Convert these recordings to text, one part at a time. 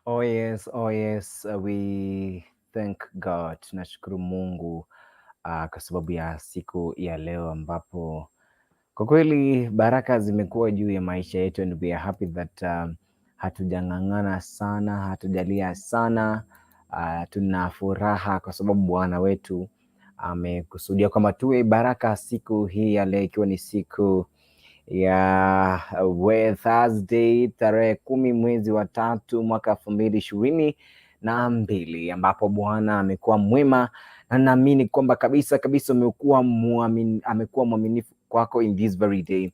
Oh yes, we thank God. Tunashukuru Mungu kwa sababu ya siku ya leo ambapo kwa kweli baraka zimekuwa juu ya maisha yetu and we are happy that hatujang'ang'ana sana, hatujalia sana. Tuna furaha kwa sababu Bwana wetu amekusudia kwamba tuwe baraka siku hii ya leo, ikiwa ni siku ya Thursday tarehe 10 mwezi wa 3 mwaka 2022, ambapo Bwana amekuwa mwema na naamini kwamba kabisa kabisa amekuwa mwaminifu kwako in this very day.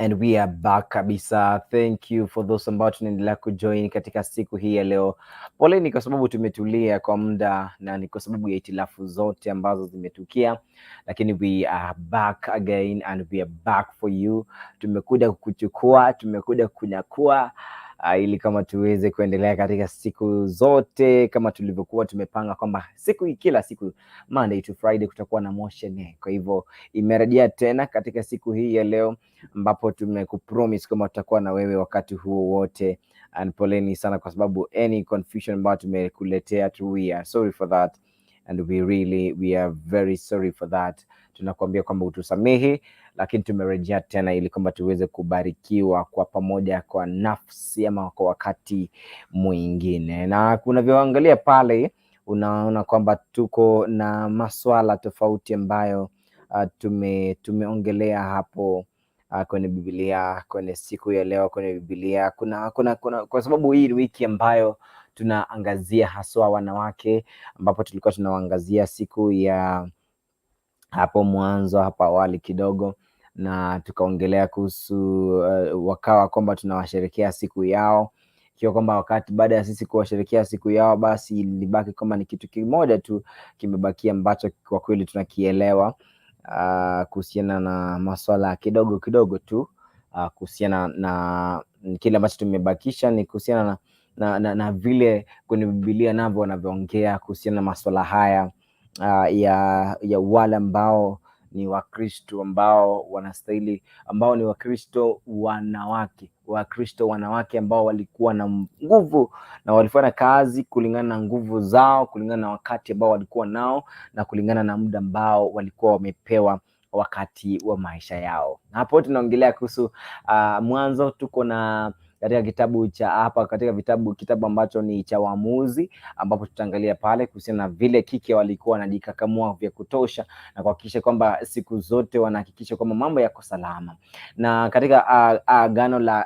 And we are back kabisa. Thank you for those ambao tunaendelea kujoin katika siku hii ya leo. Poleni kwa sababu tumetulia kwa muda na ni kwa sababu ya itilafu zote ambazo zimetukia, lakini we are back again and we are back for you. Tumekuja kukuchukua, tumekuja kukunyakua ili kama tuweze kuendelea katika siku zote kama tulivyokuwa tumepanga kwamba siku kila siku Monday to Friday kutakuwa na Motion. Kwa hivyo imerejea tena katika siku hii ya leo ambapo tumekupromise kwamba tutakuwa na wewe wakati huo wote, and poleni sana kwa sababu any confusion ambayo tumekuletea tu, we are sorry for that and we are very sorry for that. Tunakuambia kwamba utusamehe, lakini tumerejea tena ili kwamba tuweze kubarikiwa kwa pamoja kwa nafsi ama kwa wakati mwingine. Na unavyoangalia pale unaona kwamba tuko na maswala tofauti ambayo tumeongelea hapo kwenye Biblia, kwenye siku ya leo kwenye Biblia kuna kwa sababu hii ni wiki ambayo tunaangazia haswa wanawake, ambapo tulikuwa tunawaangazia siku ya hapo mwanzo hapo awali kidogo, na tukaongelea kuhusu wakawa kwamba tunawasherekea siku yao, ikiwa kwamba wakati baada ya sisi kuwasherekea siku yao, basi ilibaki kwamba ni kitu kimoja tu kimebakia ambacho kwa kweli tunakielewa kuhusiana na maswala kidogo kidogo tu kuhusiana na kile ambacho tumebakisha ni kuhusiana na vile kwenye Biblia navyo wanavyoongea kuhusiana na maswala haya ya wale ambao ni Wakristo ambao wanastahili ambao ni Wakristo wanawake, Wakristo wanawake ambao walikuwa na nguvu na walifanya kazi kulingana na nguvu zao, kulingana na wakati ambao walikuwa nao na kulingana na muda ambao walikuwa wamepewa wakati wa maisha yao. Na hapo tunaongelea kuhusu mwanzo tuko na katika kitabu cha hapa katika vitabu kitabu ambacho ni cha Waamuzi, ambapo tutaangalia pale kuhusiana na vile kike walikuwa wanajikakamua vya kutosha na kuhakikisha kwamba siku zote wanahakikisha kwamba mambo yako salama. Na katika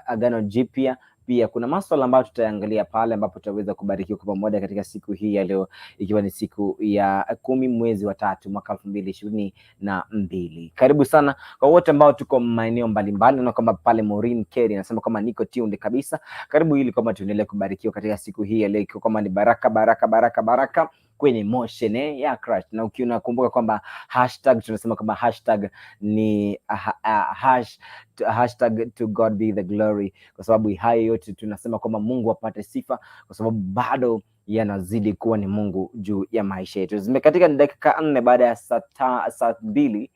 Agano Jipya pia kuna maswala ambayo tutayangalia pale, ambapo tutaweza kubarikiwa kwa pamoja katika siku hii ya leo, ikiwa ni siku ya 10 mwezi wa 3 mwaka 2022. Karibu sana kwa wote ambao tuko maeneo mbalimbali. Naona kwamba pale Maureen Kerry anasema kwamba niko tuned kabisa. Karibu ili kwamba tuendelee kubarikiwa katika siku hii ya leo, ikiwa kwamba ni baraka baraka baraka baraka kwenye Motion ya Christ. Na ukiunakumbuka kwamba hashtag tunasema kwamba hashtag ni hashtag to God be the glory, kwa sababu hayo yote tunasema kwamba Mungu apate sifa, kwa sababu bado yanazidi kuwa ni Mungu juu ya maisha yetu. Zimekatika ni dakika 4 baada ya saa 2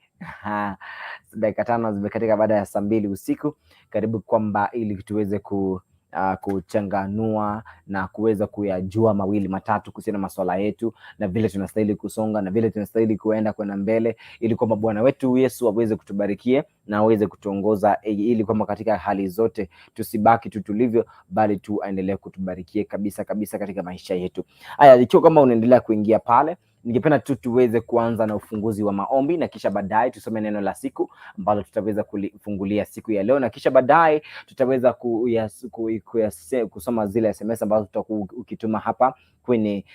dakika 5 zimekatika baada ya saa 2 usiku. Karibu kwamba ili tuweze kuchanganua na kuweza kuyajua mawili matatu kuhusiana na masuala yetu na vile tunastahili kusonga na vile tunastahili kuenda kwenda mbele, ili kwamba Bwana wetu Yesu aweze kutubarikie na aweze kutuongoza, ili kwamba katika hali zote tusibaki tu tulivyo, bali tu aendelee kutubarikie kabisa kabisa katika maisha yetu. Haya, ikiwa kama unaendelea kuingia pale, ningependa tu tuweze kuanza na ufunguzi wa maombi na kisha baadaye tusome neno la siku ambalo tutaweza kulifungulia siku ya leo, na kisha baadaye tutaweza kusoma zile SMS ambazo tutakuwa ukituma hapa kwenye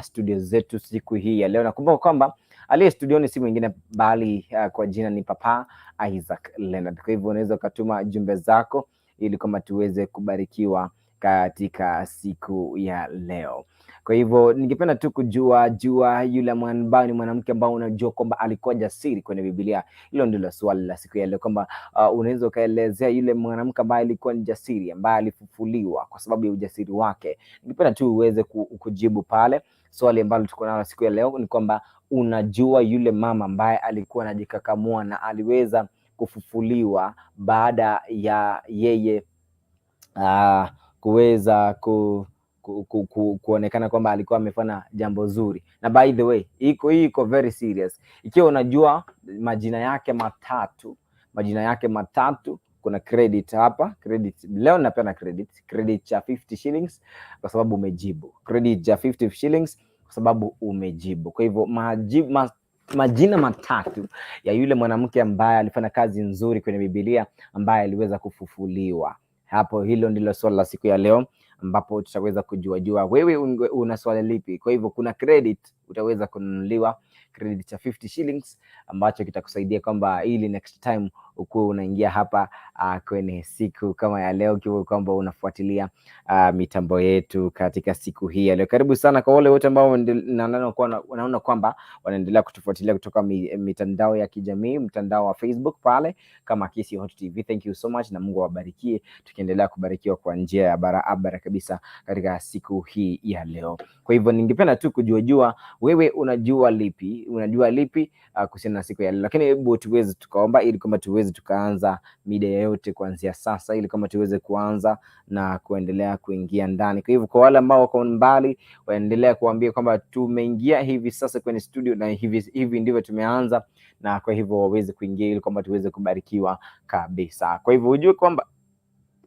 studio zetu siku hii ya leo. Na kumbuka kwamba aliye studioni si mwingine bali kwa jina ni Papa Isaac Leonard. Kwa hivyo unaweza ukatuma jumbe zako ili kwamba tuweze kubarikiwa katika siku ya leo. Kwa hivyo ningependa tu kujua jua yule ambaye ni mwanamke ambao unajua kwamba alikuwa jasiri kwenye Biblia. Hilo ndilo swali la siku ya leo, kwamba unaweza ukaelezea yule mwanamke ambaye alikuwa ni jasiri, ambaye alifufuliwa kwa sababu ya ujasiri wake. Ningependa tu uweze kujibu pale. Swali ambalo tuko nalo siku ya leo ni kwamba unajua yule mama ambaye alikuwa anajikakamua na aliweza kufufuliwa baada ya yeye kuweza kuonekana kwamba alikuwa amefanya jambo zuri. Na by the way, iko hii iko very serious. Ikiwa unajua majina yake matatu, majina yake matatu, kuna credit hapa. Credit leo napeana credit cha 50 shillings kwa sababu umejibu. Credit cha 50 shillings kwa sababu umejibu. Kwa hivyo majina matatu ya yule mwanamke ambaye alifanya kazi nzuri kwenye Biblia ambaye aliweza kufufuliwa. Hapo hilo ndilo swali la siku ya leo ambapo tutaweza kujua jua wewe una swali lipi. Kwa hivyo kuna credit utaweza kununuliwa credit cha 50 shillings ambacho kitakusaidia kwamba ili next time ukuwe unaingia hapa kwenye siku kama ya leo ukiwa kwamba unafuatilia mitambo yetu katika siku hii ya leo. Karibu sana kwa wale wote ambao naona kwamba wanaendelea kutufuatilia kutoka mitandao ya kijamii, mtandao wa Facebook pale kama Kisii Hot TV. Thank you so much na Mungu awabarikie, tukiendelea kubarikiwa kwa njia ya barabara kabisa katika siku hii ya leo. Kwa hivyo ningependa tu kujua jua wewe unajua lipi kuhusiana na siku ya leo, lakini hebu tuweze tukaomba ili kwamba tuweze tukaanza mida yote kuanzia sasa, ili kwamba tuweze kuanza na kuendelea kuingia ndani. Kwa hivyo kwa wale ambao wako mbali, waendelea kuambia kwamba tumeingia hivi sasa kwenye studio na hivi ndivyo tumeanza, na kwa hivyo waweze kuingia ili kwamba tuweze kubarikiwa kabisa. Kwa hivyo ujue kwamba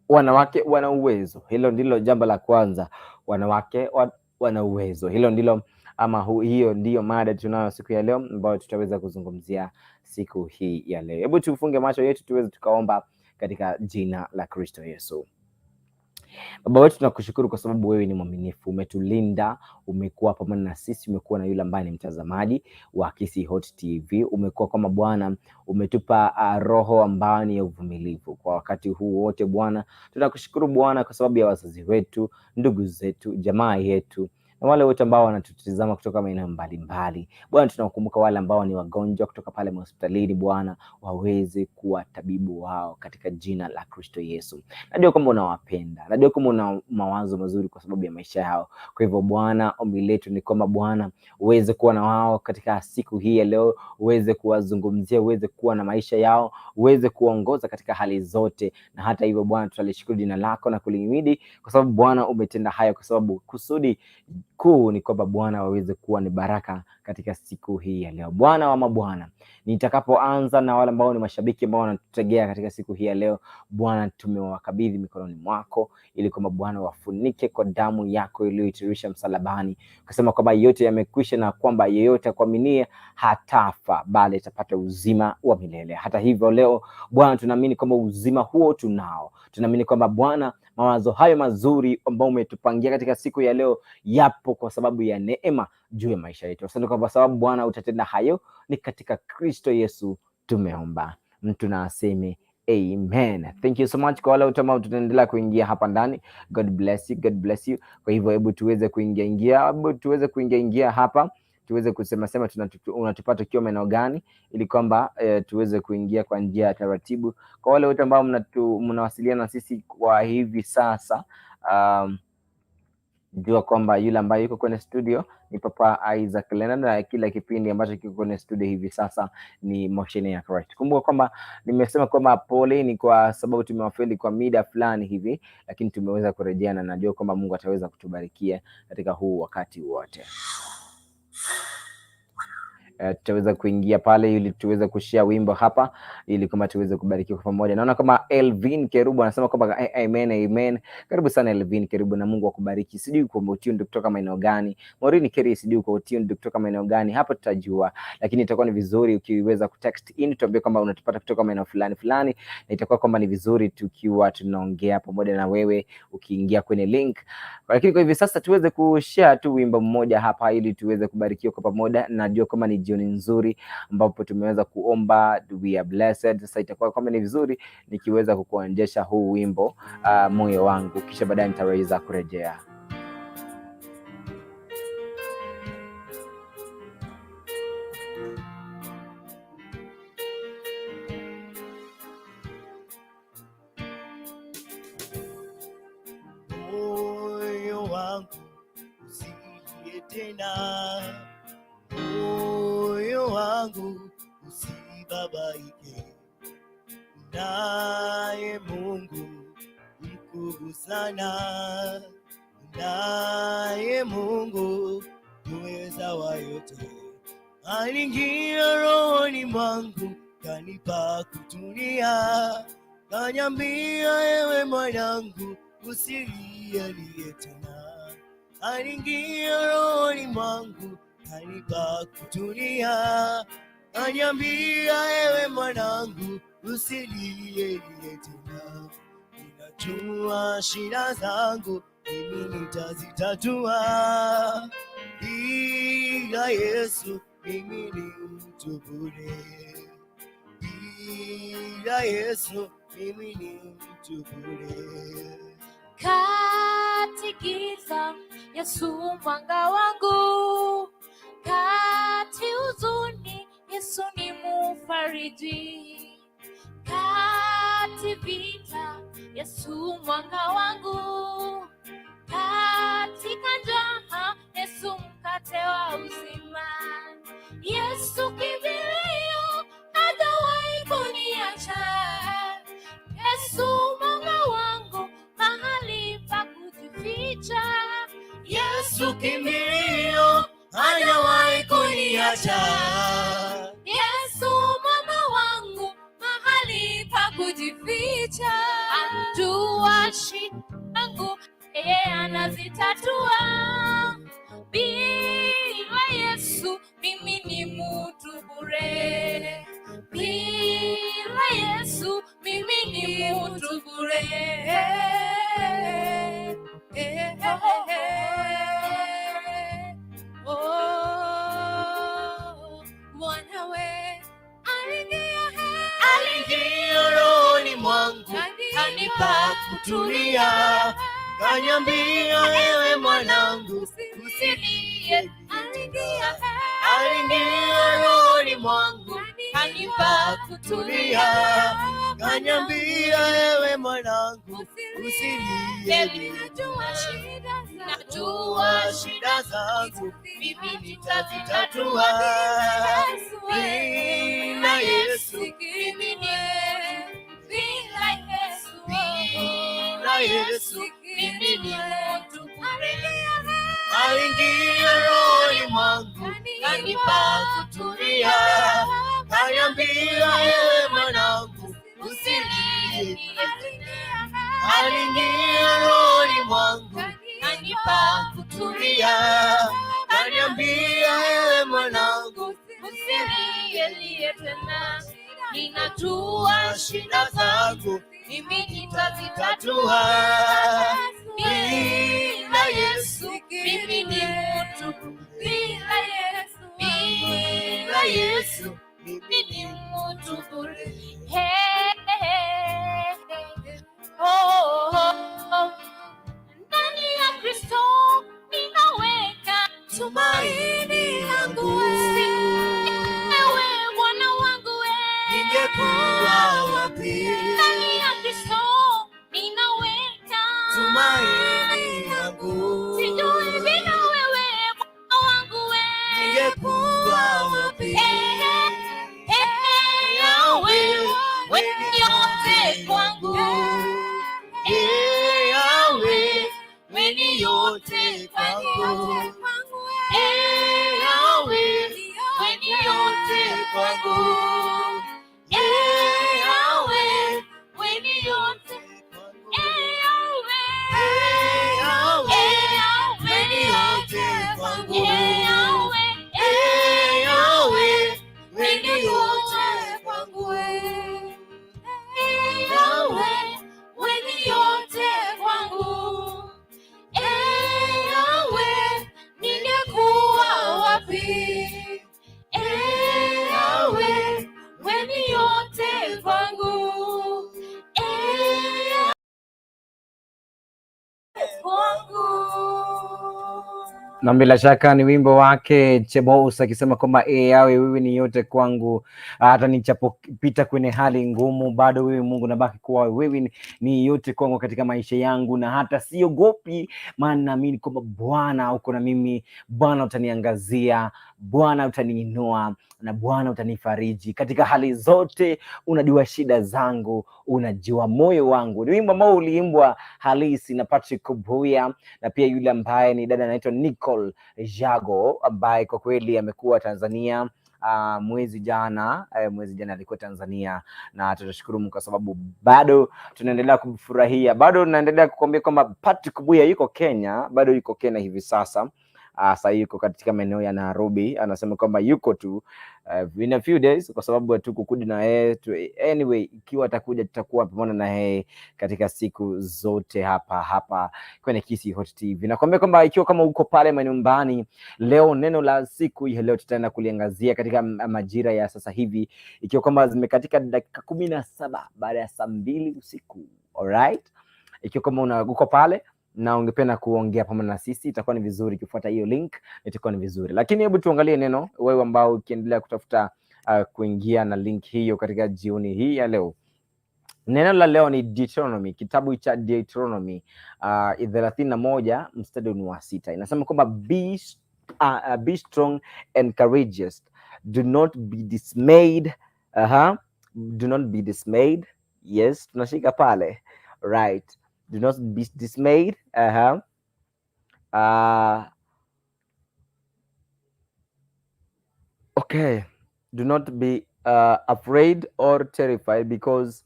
wanawake wana uwezo. Hilo ndilo jambo la kwanza. Wanawake wana uwezo. Hilo ndilo ama hiyo ndiyo mada tunayo siku ya leo ambayo tutaweza kuzungumzia siku hii ya leo. Hebu tufunge macho yetu tuweze tukaomba katika jina la Kristo Yesu. Baba wetu, tunakushukuru kwa sababu wewe ni mwaminifu, umetulinda, umekuwa pamoja na sisi, umekuwa na yule ambaye ni mtazamaji wa Kisii Hot TV, umekuwa kama Bwana, umetupa roho ambayo ni ya uvumilivu kwa wakati huu wote. Bwana, tunakushukuru Bwana kwa sababu ya wazazi wetu, ndugu zetu, jamaa yetu na wale wote ambao wanatutizama kutoka maeneo mbalimbali. Bwana, tunawakumbuka wale ambao ni wagonjwa kutoka pale hospitalini, Bwana, waweze kuwa tabibu wao katika jina la Kristo Yesu. Najua kwamba unawapenda, najua kwamba una mawazo mazuri kwa sababu ya maisha yao. Kwa hivyo Bwana, ombi letu ni kwamba Bwana uweze kuwa na wao katika siku hii ya leo, uweze kuwazungumzia, uweze kuwa na maisha yao, uweze kuongoza katika hali zote. Na hata hivyo Bwana, tutalishukuru jina lako na kulihimidi kwa sababu Bwana umetenda hayo, kwa sababu kusudi kuu ni kwamba Bwana waweze kuwa ni baraka katika siku hii ya leo. Bwana wa mabwana, nitakapoanza na wale ambao ni mashabiki ambao wanatutegea katika siku hii ya leo, Bwana tumewakabidhi mikononi mwako, ili kwamba Bwana wafunike kwa damu yako iliyoitirisha msalabani, ukasema kwamba yote yamekwisha na kwamba yeyote akuaminie hatafa bali atapata uzima wa milele. Hata hivyo leo Bwana tunaamini kwamba uzima huo tunao, tunaamini kwamba Bwana mawazo hayo mazuri ambayo umetupangia katika siku ya leo yapo kwa sababu ya neema juu ya maisha yetu. Asante kwa sababu Bwana utatenda hayo, ni katika Kristo Yesu tumeomba. Mtu na aseme amen. Thank you so much kwa wale wote ambao tunaendelea kuingia hapa ndani. God bless you, God bless you. Kwa hivyo hebu tuweze kuingia ingia, hebu tuweze kuingia ingia hapa tuweze kusema sema unatupata ukiwa maeneo gani, ili kwamba tuweze kuingia kwa njia ya taratibu. Kwa wale wote ambao mnawasiliana na sisi kwa hivi sasa, jua kwamba yule ambaye yuko kwenye studio ni Papa Isaac Leonard, na kila kipindi ambacho kiko kwenye studio hivi sasa ni Motion ya Christ. Kumbuka kwamba nimesema kwamba pole ni kwa sababu tumewafeli kwa mida fulani hivi, lakini tumeweza kurejea na najua kwamba Mungu ataweza kutubarikia katika huu wakati wote. Tutaweza kuingia pale ili tuweze kushare wimbo hapa ili kama tuweze kubarikiwa kwa pamoja. Naona kama Elvin Kerubo anasema kwamba amen amen. Karibu sana Elvin Kerubo na Mungu akubariki. Sijui uko tuned kutoka maeneo gani. Maureen Keri, sijui uko tuned kutoka maeneo gani. Hapo tutajua. Lakini itakuwa ni vizuri ukiweza kutext in tuambie kwamba unatupata kutoka maeneo fulani fulani, na itakuwa kwamba ni vizuri tukiwa tunaongea pamoja na wewe ukiingia kwenye link. Lakini kwa hivi sasa tuweze kushare tu wimbo mmoja hapa ili tuweze kubarikiwa kwa pamoja. Najua kwamba ni jioni nzuri ambapo tumeweza kuomba, we are blessed. Sasa itakuwa kwamba ni vizuri nikiweza kukuonjesha huu wimbo moyo wangu, kisha baadaye nitaweza kurejea. Moyo wangu usilie tena, moyo wangu usibabaike, naye Mungu mkuu sana, Naye Mungu muweza wa yote aliingia rohoni mwangu, kanipa kutulia, kaniambia, ewe mwanangu, usilie tena. Aliingia rohoni mwangu, kanipa kutulia, kaniambia, ewe mwanangu, usilie tena. Ninajua shida zangu mimi nitazitatua, bila Yesu mimi ni mtu bure. Bila Yesu mimi ni mtu bure. Kati giza, Yesu mwanga wangu. Kati huzuni, Yesu ni mufariji. Kati vita, Yesu mwanga wangu. Katika njaa, Yesu mkate wa uzima. Yesu kimbilio, hajawahi kuniacha. Yesu mwanga wangu, mahali pa kujificha. Yesu kimbilio, hajawahi kuniacha. Yesu mwamba wangu, mahali pa kujificha. Anajua shida zangu, yeye anazitatua. Bila Yesu mimi ni mtu bure. Bila Yesu mimi ni mtu bure. Eh, eh, eh. Oh, Bwana we aliingia Aliingia rohoni mwangu, kanipa kutulia, kaniambia, ewe mwanangu, usilie. Aliingia Aliingia rohoni mwangu, kanipa kutulia, kaniambia, ewe mwanangu, usilie. Najua shida Najua shida zangu mimi nitazitatua. Bila Yesu mimi ni bila Yesu Bila Yesu mimi ni mtu bure. Aliingia rohoni mwangu, kanipa kutulia, kaniambia, ewe mwanangu, usilie. Aliingia rohoni mwangu, Kanipa kutulia, kaniambia, ewe mwanangu, usilie tena. Ninajua shida zangu mimi nitazitatua. tatua. Bila Yesu mimi ni mtu bila Yesu Bila Yesu mimi ni mtu bure. Hey, hey, hey. Oh, oh, oh. Ndani ya Kristo ninaweka tumaini langu. Ewe Bwana wangu we. Ningekuwa wapi? Ndani ya Kristo ninaweka Tumaini langu. Sijui bila wewe Bwana wangu we. Ningekuwa wapi? Eh, eh, Yahweh, we ni yote kwangu. Eh, Yahweh, we ni yote kwangu. Eh, Yahweh, We ni yote kwangu. Eh, Yahweh, we ni yote. Eh, Yahweh. Eh, Yahweh, Eh, Yahweh. we ni yote kwangu. Eh, Yahweh. Eh, Yahweh, we We ni ni yote yote kwangu. Eh, Yahweh, we ni yote kwangu. Eh, Yahweh, ningekuwa wapi? Eh, Yahweh, we ni yote kwangu. Eh, kwangu. Na bila shaka ni wimbo wake Chebous akisema kwamba e, yawe wewe ni yote kwangu, hata nichapopita kwenye hali ngumu, bado wewe Mungu nabaki kuwa wewe ni yote kwangu katika maisha yangu, na hata siogopi, maana naamini kwamba Bwana uko na mimi, Bwana utaniangazia, Bwana utaniinua na Bwana utanifariji katika hali zote. Unajua shida zangu, unajua moyo wangu. Ni wimbo ambao uliimbwa halisi na Patrick Kubuya na pia yule ambaye ni dada anaitwa Nicole Jago ambaye kwa kweli amekuwa Tanzania mwezi jana alikuwa Tanzania, na tunashukuru Mungu kwa sababu bado tunaendelea kumfurahia, bado tunaendelea kukuambia kwamba Patrick Kubuya yuko Kenya, bado yuko Kenya hivi sasa. Sasa yuko katika maeneo ya Nairobi, anasema kwamba yuko tu in a few days, kwa sababu hatukukuja na yeye. Anyway, ikiwa atakuja tutakuwa pamoja na yeye katika siku zote hapa hapa kwenye Kisii Hot TV. Nakwambia kwamba ikiwa kama uko pale manyumbani leo, neno la siku ya leo tutaenda kuliangazia katika majira ya sasa hivi, ikiwa kwamba zimekatika dakika 17 baada ya saa 2 usiku. Alright, ikiwa kama uko pale na ungependa kuongea pamoja na sisi, itakuwa ni vizuri ukifuata hiyo link, itakuwa ni vizuri. Lakini hebu tuangalie neno, wewe ambao ukiendelea kutafuta kuingia na link hiyo katika jioni hii ya leo. Neno la leo ni Deuteronomy, kitabu cha Deuteronomy 31 mstari ni wa 6. Inasema kwamba be strong and courageous, do not be dismayed. Do not be dismayed. Yes, tunashika pale, right? Do not be dismayed. Okay. Do not be afraid or terrified because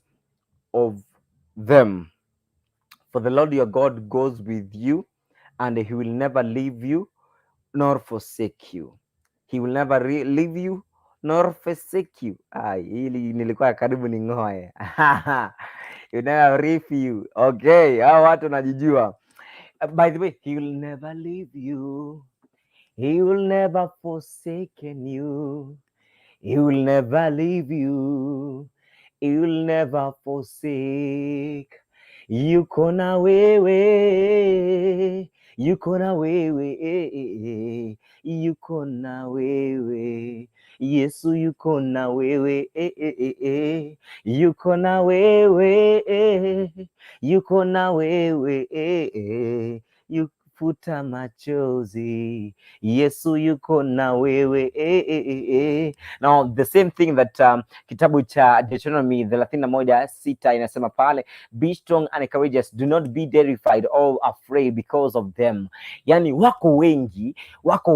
of them. For the Lord your God goes with you, and he will never leave you nor forsake you. He will never leave you nor forsake you. Ai, hili nilikuwa karibu ning'oe. He will never leave you. Okay, hao watu wanajijua. By the way, he will never leave you. He will never forsaken you. He will never leave you. He will never forsake. Yuko na wewe, yuko na wewe, yuko na wewe. Yesu yuko na wewe, yuko na wewe, yuko na wewe, yufuta machozi. Yesu yuko na wewe. Now the same thing that kitabu cha Deuteronomy 31:6 inasema pale, "Be strong and courageous, do not be terrified or afraid because of them." Yani wako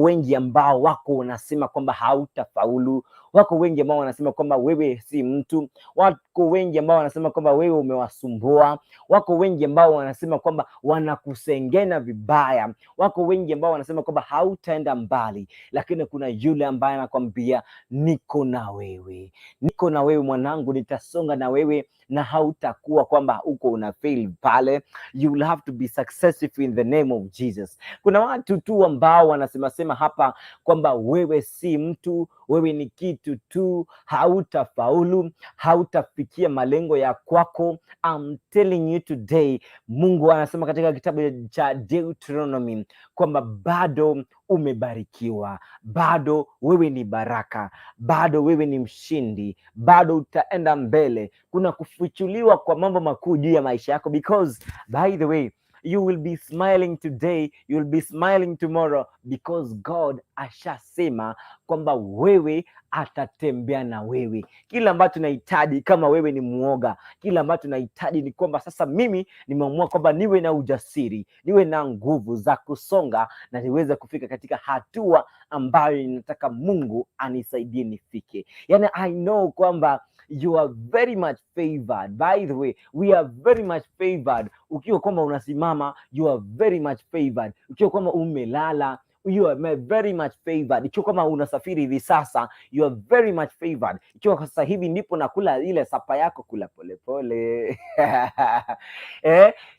wengi ambao wako wanasema kwamba hautafaulu, wako wengi ambao wanasema kwamba wewe si mtu, wako wengi ambao wanasema kwamba wewe umewasumbua, wako wengi ambao wanasema kwamba wanakusengenya vibaya, wako wengi ambao wanasema kwamba hautaenda mbali, lakini kuna yule ambaye anakwambia, "Niko na wewe, niko na wewe mwanangu, nitasonga na wewe na hautakuwa kwamba uko una fail pale. You will have to be successful in the name of Jesus." Kuna watu tu ambao wanasema sema hapa kwamba wewe si mtu, wewe ni kitu tu, hautafaulu, hautafikia malengo ya kwako. I'm telling you today, Mungu anasema katika kitabu cha Deuteronomy kwamba bado umebarikiwa, bado wewe ni baraka, bado wewe ni mshindi, bado utaenda mbele. Kuna kufichuliwa kwa mambo makuu juu ya maisha yako, because by the way, you will be smiling today, you will be smiling tomorrow, because God ashasema kwamba wewe atatembea na wewe. Kila ambacho nahitaji kama wewe ni mwoga, kila ambacho nahitaji ni kwamba sasa mimi nimeamua kwamba niwe na ujasiri, niwe na nguvu za kusonga na niweze kufika katika hatua ambayo ninataka Mungu anisaidie nifike. Yani I know kwamba you are very much favored. By the way, we are very much favored. Ukiwa kwamba unasimama, you are very much favored. Ukiwa kwamba umelala, you are very much favored. Ikiwa kama unasafiri hivi sasa, you are very much favored. Ikiwa sasa hivi ndipo nakula ile supper yako, kula polepole,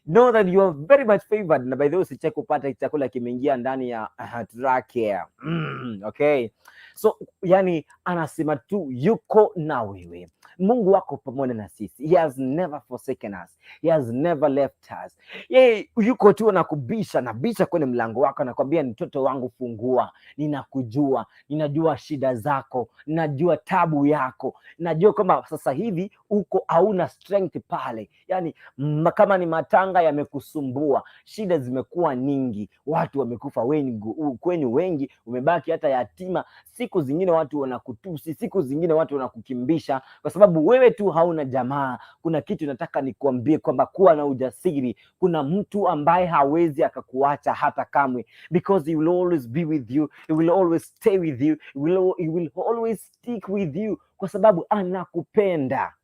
know that you are very much favored. Na by the way, usicheke kupata chakula kimeingia ndani ya trachea. Okay. So yani anasema tu yuko na wewe. Mungu wako pamoja na sisi. He has never forsaken us. He has never left us. Yeye yuko tu anakubisha, anabisha kwenye mlango wako, anakwambia mtoto wangu, fungua, ninakujua, ninajua shida zako, ninajua tabu yako, najua kwamba sasa hivi uko hauna strength pale, yani kama ni matanga yamekusumbua, shida zimekuwa nyingi, watu wamekufa wengi, kwenyu wengi, umebaki hata yatima. Siku zingine watu wanakutusi, siku zingine watu wanakukimbisha kwa sababu wewe tu hauna jamaa. Kuna kitu nataka nikuambie kwamba kuwa na ujasiri. Kuna mtu ambaye hawezi akakuacha hata kamwe, because he will always be with you, he will always stay with you, he will always stick with you, kwa sababu anakupenda.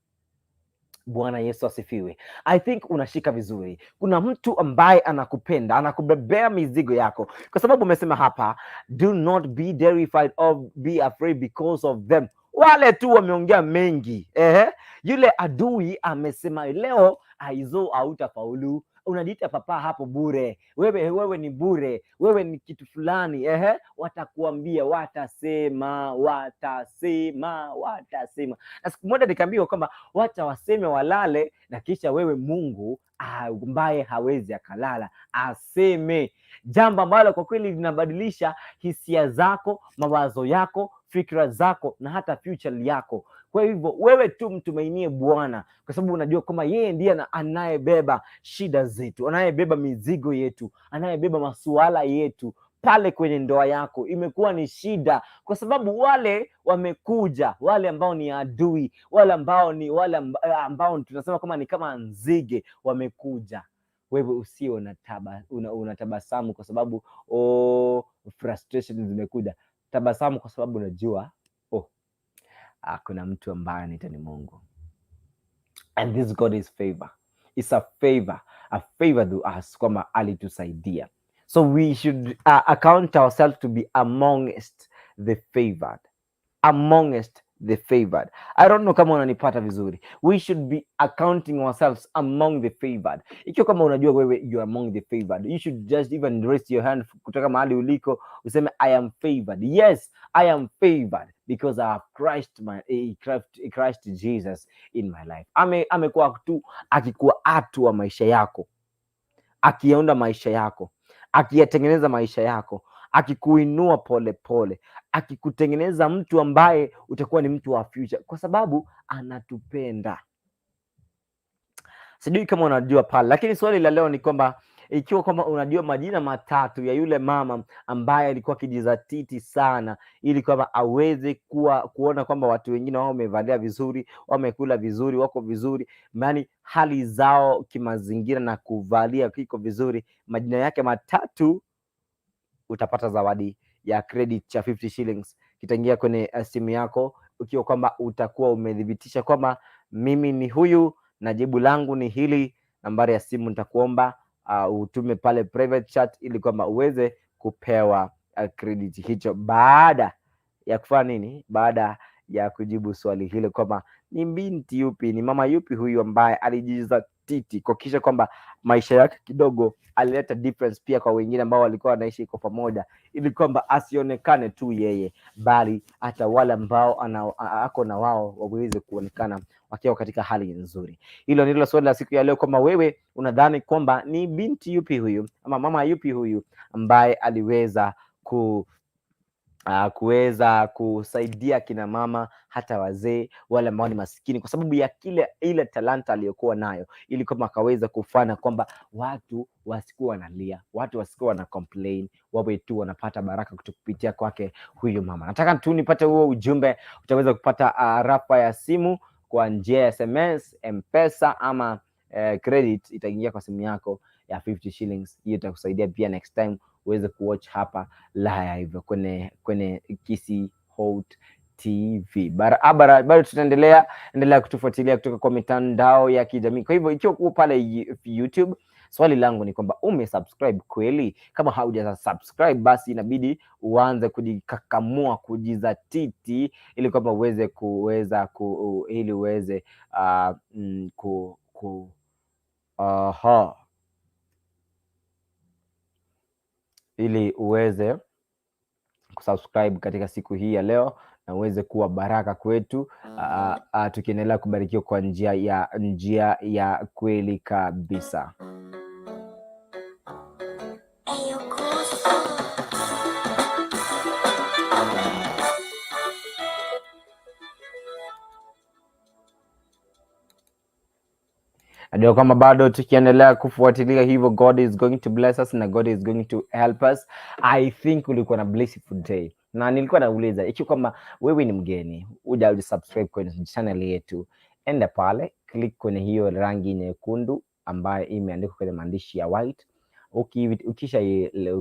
Bwana Yesu asifiwe. I think unashika vizuri. Kuna mtu ambaye anakupenda, anakubebea mizigo yako, kwa sababu umesema hapa, do not be terrified or be afraid because of them. Wale tu wameongea mengi. Ehe. Yule adui amesema leo aizo hautafaulu, unajiita papa hapo bure, wewe ni bure, wewe ni kitu fulani. Ehe, watakuambia, watasema, watasema, watasema. Na siku moja nikaambiwa kwamba wacha waseme walale, na kisha wewe Mungu ambaye hawezi akalala aseme jambo ambalo kwa kweli linabadilisha hisia zako, mawazo yako, fikra zako na hata future yako. Kwa hivyo wewe tu mtumainie Bwana, kwa sababu unajua kwamba yeye ndiye anayebeba shida zetu, anayebeba mizigo yetu, anayebeba masuala yetu. Pale kwenye ndoa yako imekuwa ni shida, kwa sababu wale wamekuja, wale ambao ni adui, wale ambao ni wale ambao tunasema kama ni kama nzige wamekuja. Wewe usio unatabasamu kwa sababu, oh, frustration zimekuja. Tabasamu kwa sababu unajua, oh, kuna mtu ambaye anaitwa ni Mungu, and this God is favor. It's a favor, a favor to us kwamba alitusaidia. So we should account ourselves to be amongst the favored, amongst the favored. I don't know kama unanipata vizuri. We should be accounting ourselves among the favored. Ikiwa kama unajua wewe you are among the favored, you should just even raise your hand kutoka mahali uliko useme, "I am favored." Yes, I am favored because I have Christ Jesus in my life. Amekuwa tu akikuwa atua maisha yako, akiunda maisha yako, akiyatengeneza maisha yako, akikuinua pole pole, akikutengeneza mtu ambaye utakuwa ni mtu wa future, kwa sababu anatupenda. Sijui kama unajua pale, lakini swali la leo ni kwamba ikiwa kwamba unajua majina matatu ya yule mama ambaye alikuwa akijizatiti sana ili kwamba aweze kuona kwamba watu wengine wao wamevalia vizuri, wamekula vizuri, wako vizuri, yaani hali zao kimazingira na kuvalia kiko vizuri, majina yake matatu, utapata zawadi ya credit cha 50 shillings kitaingia kwenye simu yako, ukiwa kwamba utakuwa umethibitisha kwamba mimi ni huyu na jibu langu ni hili. Nambari ya simu nitakuomba utume pale private chat ili kwamba uweze kupewa credit hicho baada ya kufanya nini? Baada ya kujibu swali hilo kwamba ni binti yupi, ni mama yupi huyu ambaye alijizatiti kuhakikisha kwamba maisha yake kidogo alileta difference pia kwa wengine ambao walikuwa wanaishi kwa pamoja, ili kwamba asionekane tu yeye, bali hata wale ambao ako na wao waweze kuonekana wakiwa katika hali nzuri. Hilo ndilo swali la siku ya leo, kwamba wewe unadhani kwamba ni binti yupi huyu ama mama yupi huyu ambaye aliweza kuweza kusaidia kina mama hata wazee wale ambao ni masikini, kwa sababu ya kile ile talanta aliyokuwa nayo, ili kwamba akaweza kufanya kwamba watu wasikuwa wanalia, watu wasikuwa wana complain, wawe tu wanapata baraka kupitia kwake huyu mama. Nataka tu nipate huo ujumbe. Utaweza kupata rafa ya simu kwa njia ya SMS, M-Pesa ama credit itaingia kwa simu yako ya 50 shillings. Hiyo itakusaidia pia next time uweze kuwatch hapa live kwenye Kisii Hot TV. Barabara, bado tutaendelea endelea kutufuatilia kutoka kwa mitandao ya kijamii. Kwa hivyo ikiwa uko pale YouTube, swali langu ni kwamba umesubscribe kweli? Kama hauja subscribe, basi inabidi uanze kujikakamua, kujizatiti ili kwamba uweze kuweza ku, ili uweze ku, ku aha, ili uweze Kusubscribe katika siku hii ya leo na uweze kuwa baraka kwetu, tukiendelea kubarikiwa kwa njia ya kweli kabisa. Najua kwamba bado tukiendelea kufuatilia hivyo, God is going to bless us na God is going to help us. I think ulikuwa na blissful day, na nilikuwa nauliza ikiwa kwamba wewe ni mgeni, huja subscribe kwenye channel yetu, enda pale, click kwenye hiyo rangi nyekundu ambayo imeandikwa kwenye maandishi ya white.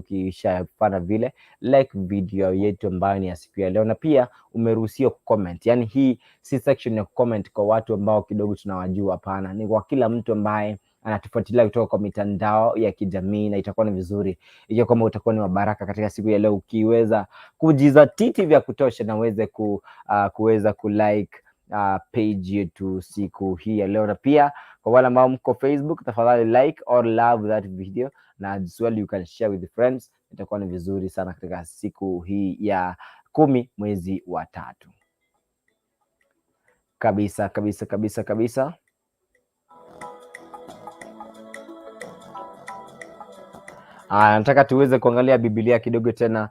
Ukishafanya vile, like video yetu ambayo ni ya siku ya leo, na pia umeruhusiwa kucomment. Yani hii si section ya kucomment kwa watu ambao kidogo tunawajua, hapana, ni kwa kila mtu ambaye anatufuatilia kutoka kwa mitandao ya kijamii, na itakuwa ni vizuri ikiwa kwamba utakuwa ni wa baraka katika siku ya leo ukiweza kujizatiti vya kutosha na uweze kuweza kulike page yetu siku hii ya leo, na pia kwa wale ambao mko Facebook, tafadhali like or love that video na as well you can share with friends. Itakuwa ni vizuri sana katika siku hii ya 10 mwezi wa 3 kabisa kabisa kabisa kabisa. Nataka tuweze kuangalia Biblia kidogo tena,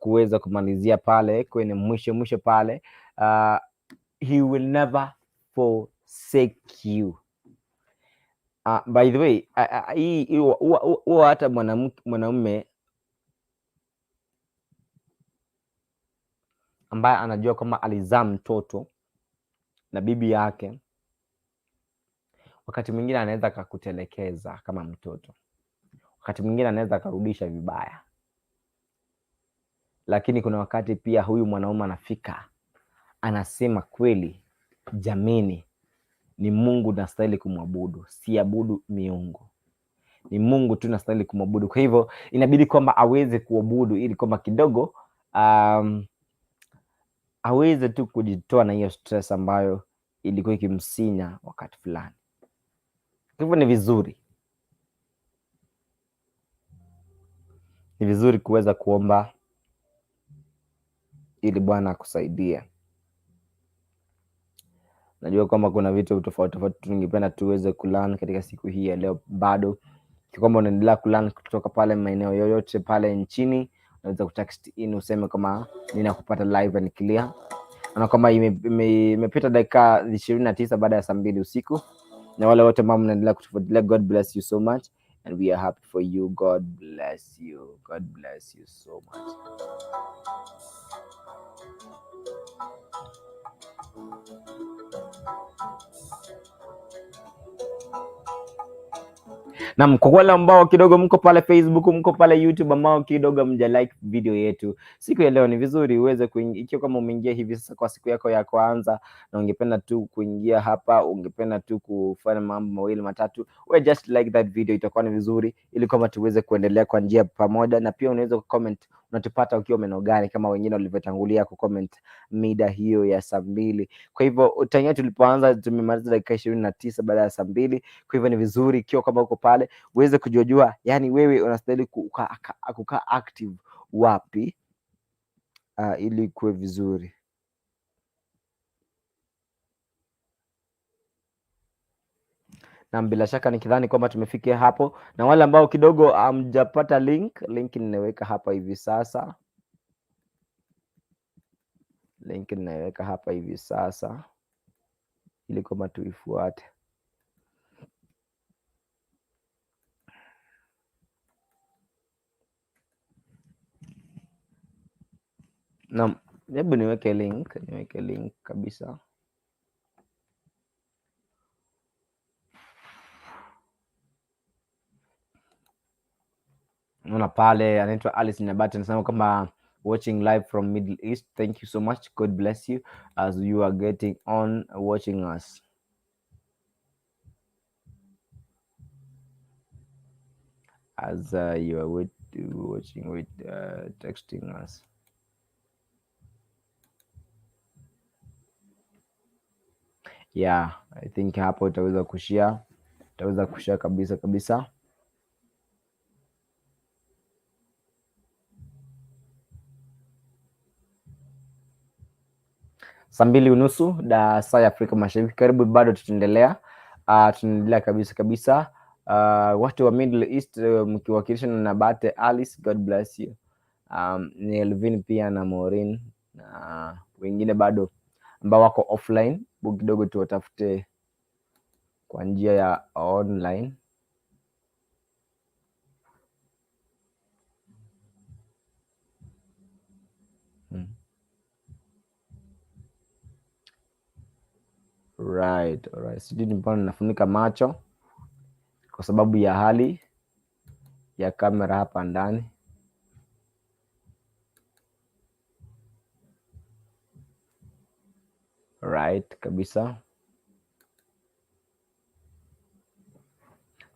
kuweza kumalizia pale kwenye mwisho mwisho pale. He will never forsake you. By the way, hii huwa hata mwanaume ambaye anajua kwamba alizaa mtoto na bibi yake, wakati mwingine anaweza akakutelekeza kama mtoto, wakati mwingine anaweza akarudisha vibaya, lakini kuna wakati pia huyu mwanaume anafika anasema kweli, jameni, ni Mungu nastahili kumwabudu, siabudu miungu, ni Mungu tu nastahili kumwabudu. Kwa hivyo inabidi kwamba aweze kuabudu ili kwamba kidogo aweze tu kujitoa na hiyo stress ambayo ilikuwa ikimsinya wakati fulani. Kwa hivyo ni vizuri kuweza kuomba ili Bwana akusaidie. Najua kwamba kuna vitu tofauti tofauti tungependa tuweze kulearn katika siku hii ya leo. Bado kwamba unaendelea kulearn kutoka pale maeneo yoyote pale nchini, unaweza kutext in useme kama ninakupata live and clear. Naona kwamba imepita dakika 29 baada ya saa 2 usiku, na wale wote ambao mnaendelea kutufuatilia, God bless you so much and we are happy for you. God bless you. God bless you so much. Naam, kwa wale ambao kidogo mko pale Facebook, mko pale YouTube ambao kidogo mja like video yetu siku ya leo, ni vizuri uweze kuingia, ikiwa kama umeingia hivi sasa kwa siku yako ya kwanza na ungependa tu kuingia hapa, ungependa tu kufanya mambo mawili matatu, we just like that video, itakuwa ni vizuri ili kwamba tuweze kuendelea kwa njia pamoja, na pia unaweza kucomment unatupata ukiwa maeneo gani, kama wengine walivyotangulia kucomment mida hiyo ya saa 2. Kwa hivyo tangia tulipoanza tumemaliza dakika 29 baada ya saa 2. Kwa hivyo ni vizuri ikiwa kama uko pale uweze kujuajua, yani wewe unastahili kukaa active wapi, ili kuwe vizuri. Na bila shaka nikidhani kwamba tumefikia hapo, na wale ambao kidogo hamjapata link, link ninaweka hapa hivi sasa, link ninaweka hapa hivi sasa ili kwamba tuifuate. Naam, hebu niweke link, niweke link kabisa. Naona pale anaitwa Alice Nyabati anasema kwamba watching live from Middle East. Thank you so much. God bless you as you are getting on watching us. As you are watching with texting us. Yeah, I think hapo utaweza kushare, utaweza kushare kabisa kabisa. 2:30 da saa ya Afrika Mashariki. Karibu, bado tutaendelea, tunaendelea kabisa kabisa. Watu wa Middle East, mkiwakilisha na Nabate Alice, God bless you. Ni Elvin pia na Maureen na wengine bado ambao wako offline, bu kidogo tuwatafute kwa njia ya online. Right, alright. Sijui ni mbona nafunika macho kwa sababu ya hali ya kamera hapa ndani. Right, kabisa.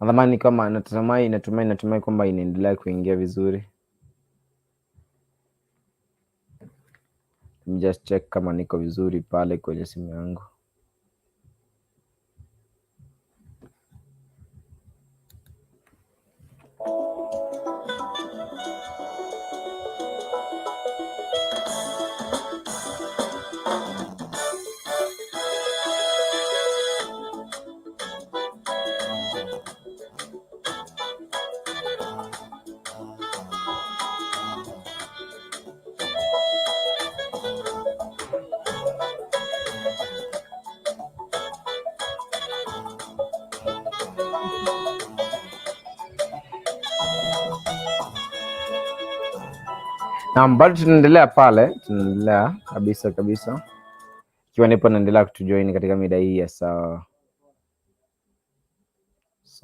Nadhamani kama natumai kwamba inaendelea kuingia vizuri. Let me just check kama niko vizuri pale kwenye simu yangu. Naam, bado tunaendelea pale, tunaendelea kabisa kabisa. Ikiwa nipo naendelea kutujoin katika mida hii ya saa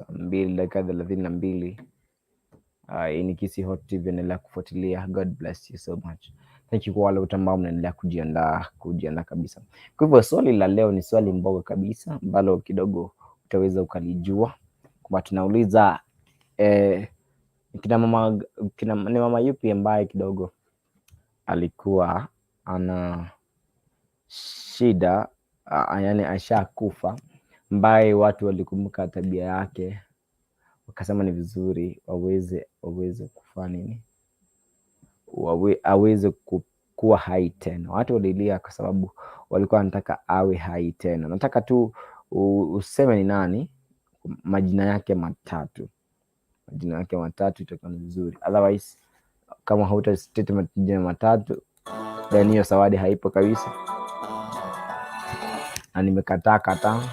2:32. Hii ni Kisii Hot TV, endelea kufuatilia. God bless you so much. Thank you kwa wale wote ambao mnaendelea kujiandaa kabisa. Kwa hivyo swali la leo ni swali mboga kabisa ambalo kidogo utaweza ukalijua. Kwamba tunauliza ni mama yupi ambaye kidogo alikuwa ana shida, yani ashakufa, ambaye watu walikumbuka tabia yake wakasema ni vizuri waweze kufanya nini, aweze kuwa hai tena. Watu walilia kwa sababu walikuwa wanataka awe hai tena. Nataka tu useme ni nani, majina yake matatu. Majina yake matatu itakuwa ni vizuri. Otherwise kama hauta state majina matatu, then hiyo zawadi haipo kabisa. Na nimekataa kataa.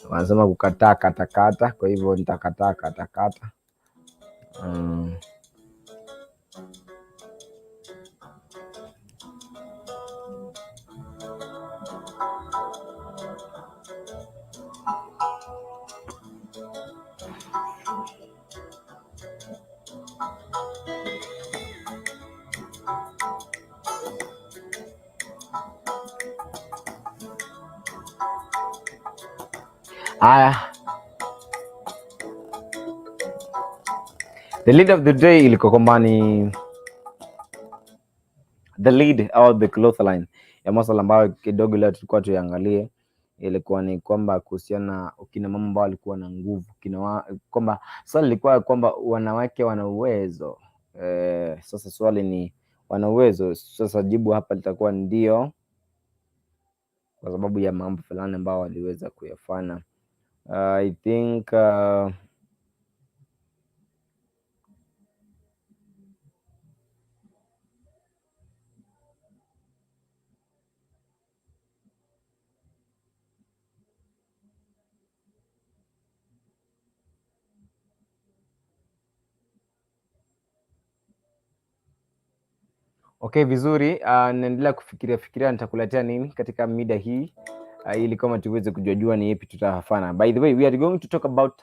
Wanasema kukataa kata kata, kwa hivyo nitakataa kata kata. Haya. The lead of the day ilikuwa kwamba ni the lead au the clothesline ya masuala ambayo kidogo leo tulikuwa tuiangalie, ilikuwa ni kwamba kuhusiana na kina mama ambao walikuwa na nguvu, kwamba swali lilikuwa kwamba wanawake wana uwezo. Sasa swali ni wana uwezo. Sasa jibu hapa litakuwa ndio, kwa sababu ya mambo fulani ambao waliweza kuyafanya. I think okay, vizuri. Naendelea kufikiria fikiria nitakuletea nini katika mida hii, ili kama tuweze kujua ni ipi tutafanya. By the way, we are going to talk about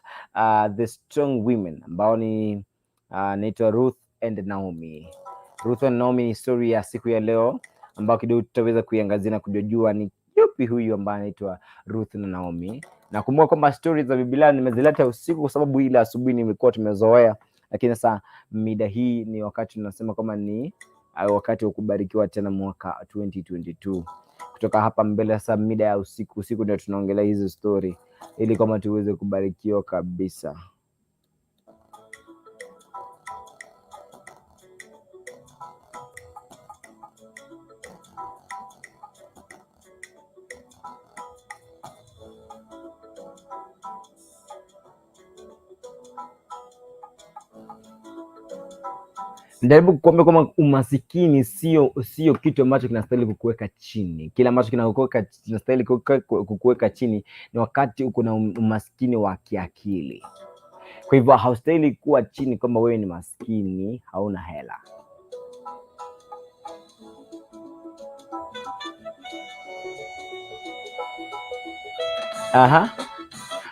the strong women ambao ni naitwa Ruth and Naomi. Ruth and Naomi ni story ya siku ya leo ambao kidogo tutaweza kuiangazia na kujua ni yupi huyu ambaye anaitwa Ruth na Naomi. Na kumbuka kwamba stories za Biblia nimezileta usiku kwa sababu ile asubuhi nimekuwa tumezoea, lakini sasa mida hii ni wakati tunasema kwamba ni wakati wa kubarikiwa tena mwaka 2022. Kutoka hapa mbele sasa mida ya usiku, usiku ndio tunaongelea hizo story ili kama tuweze kubarikiwa kabisa. Najaribu kukuambia kwamba umasikini sio kitu ambacho kinastahili kukuweka chini. Kile ambacho kinastahili kukuweka chini ni wakati uko na umaskini wa kiakili. Kwa hivyo haustahili kuwa chini kwamba wewe ni maskini, hauna hela. Aha.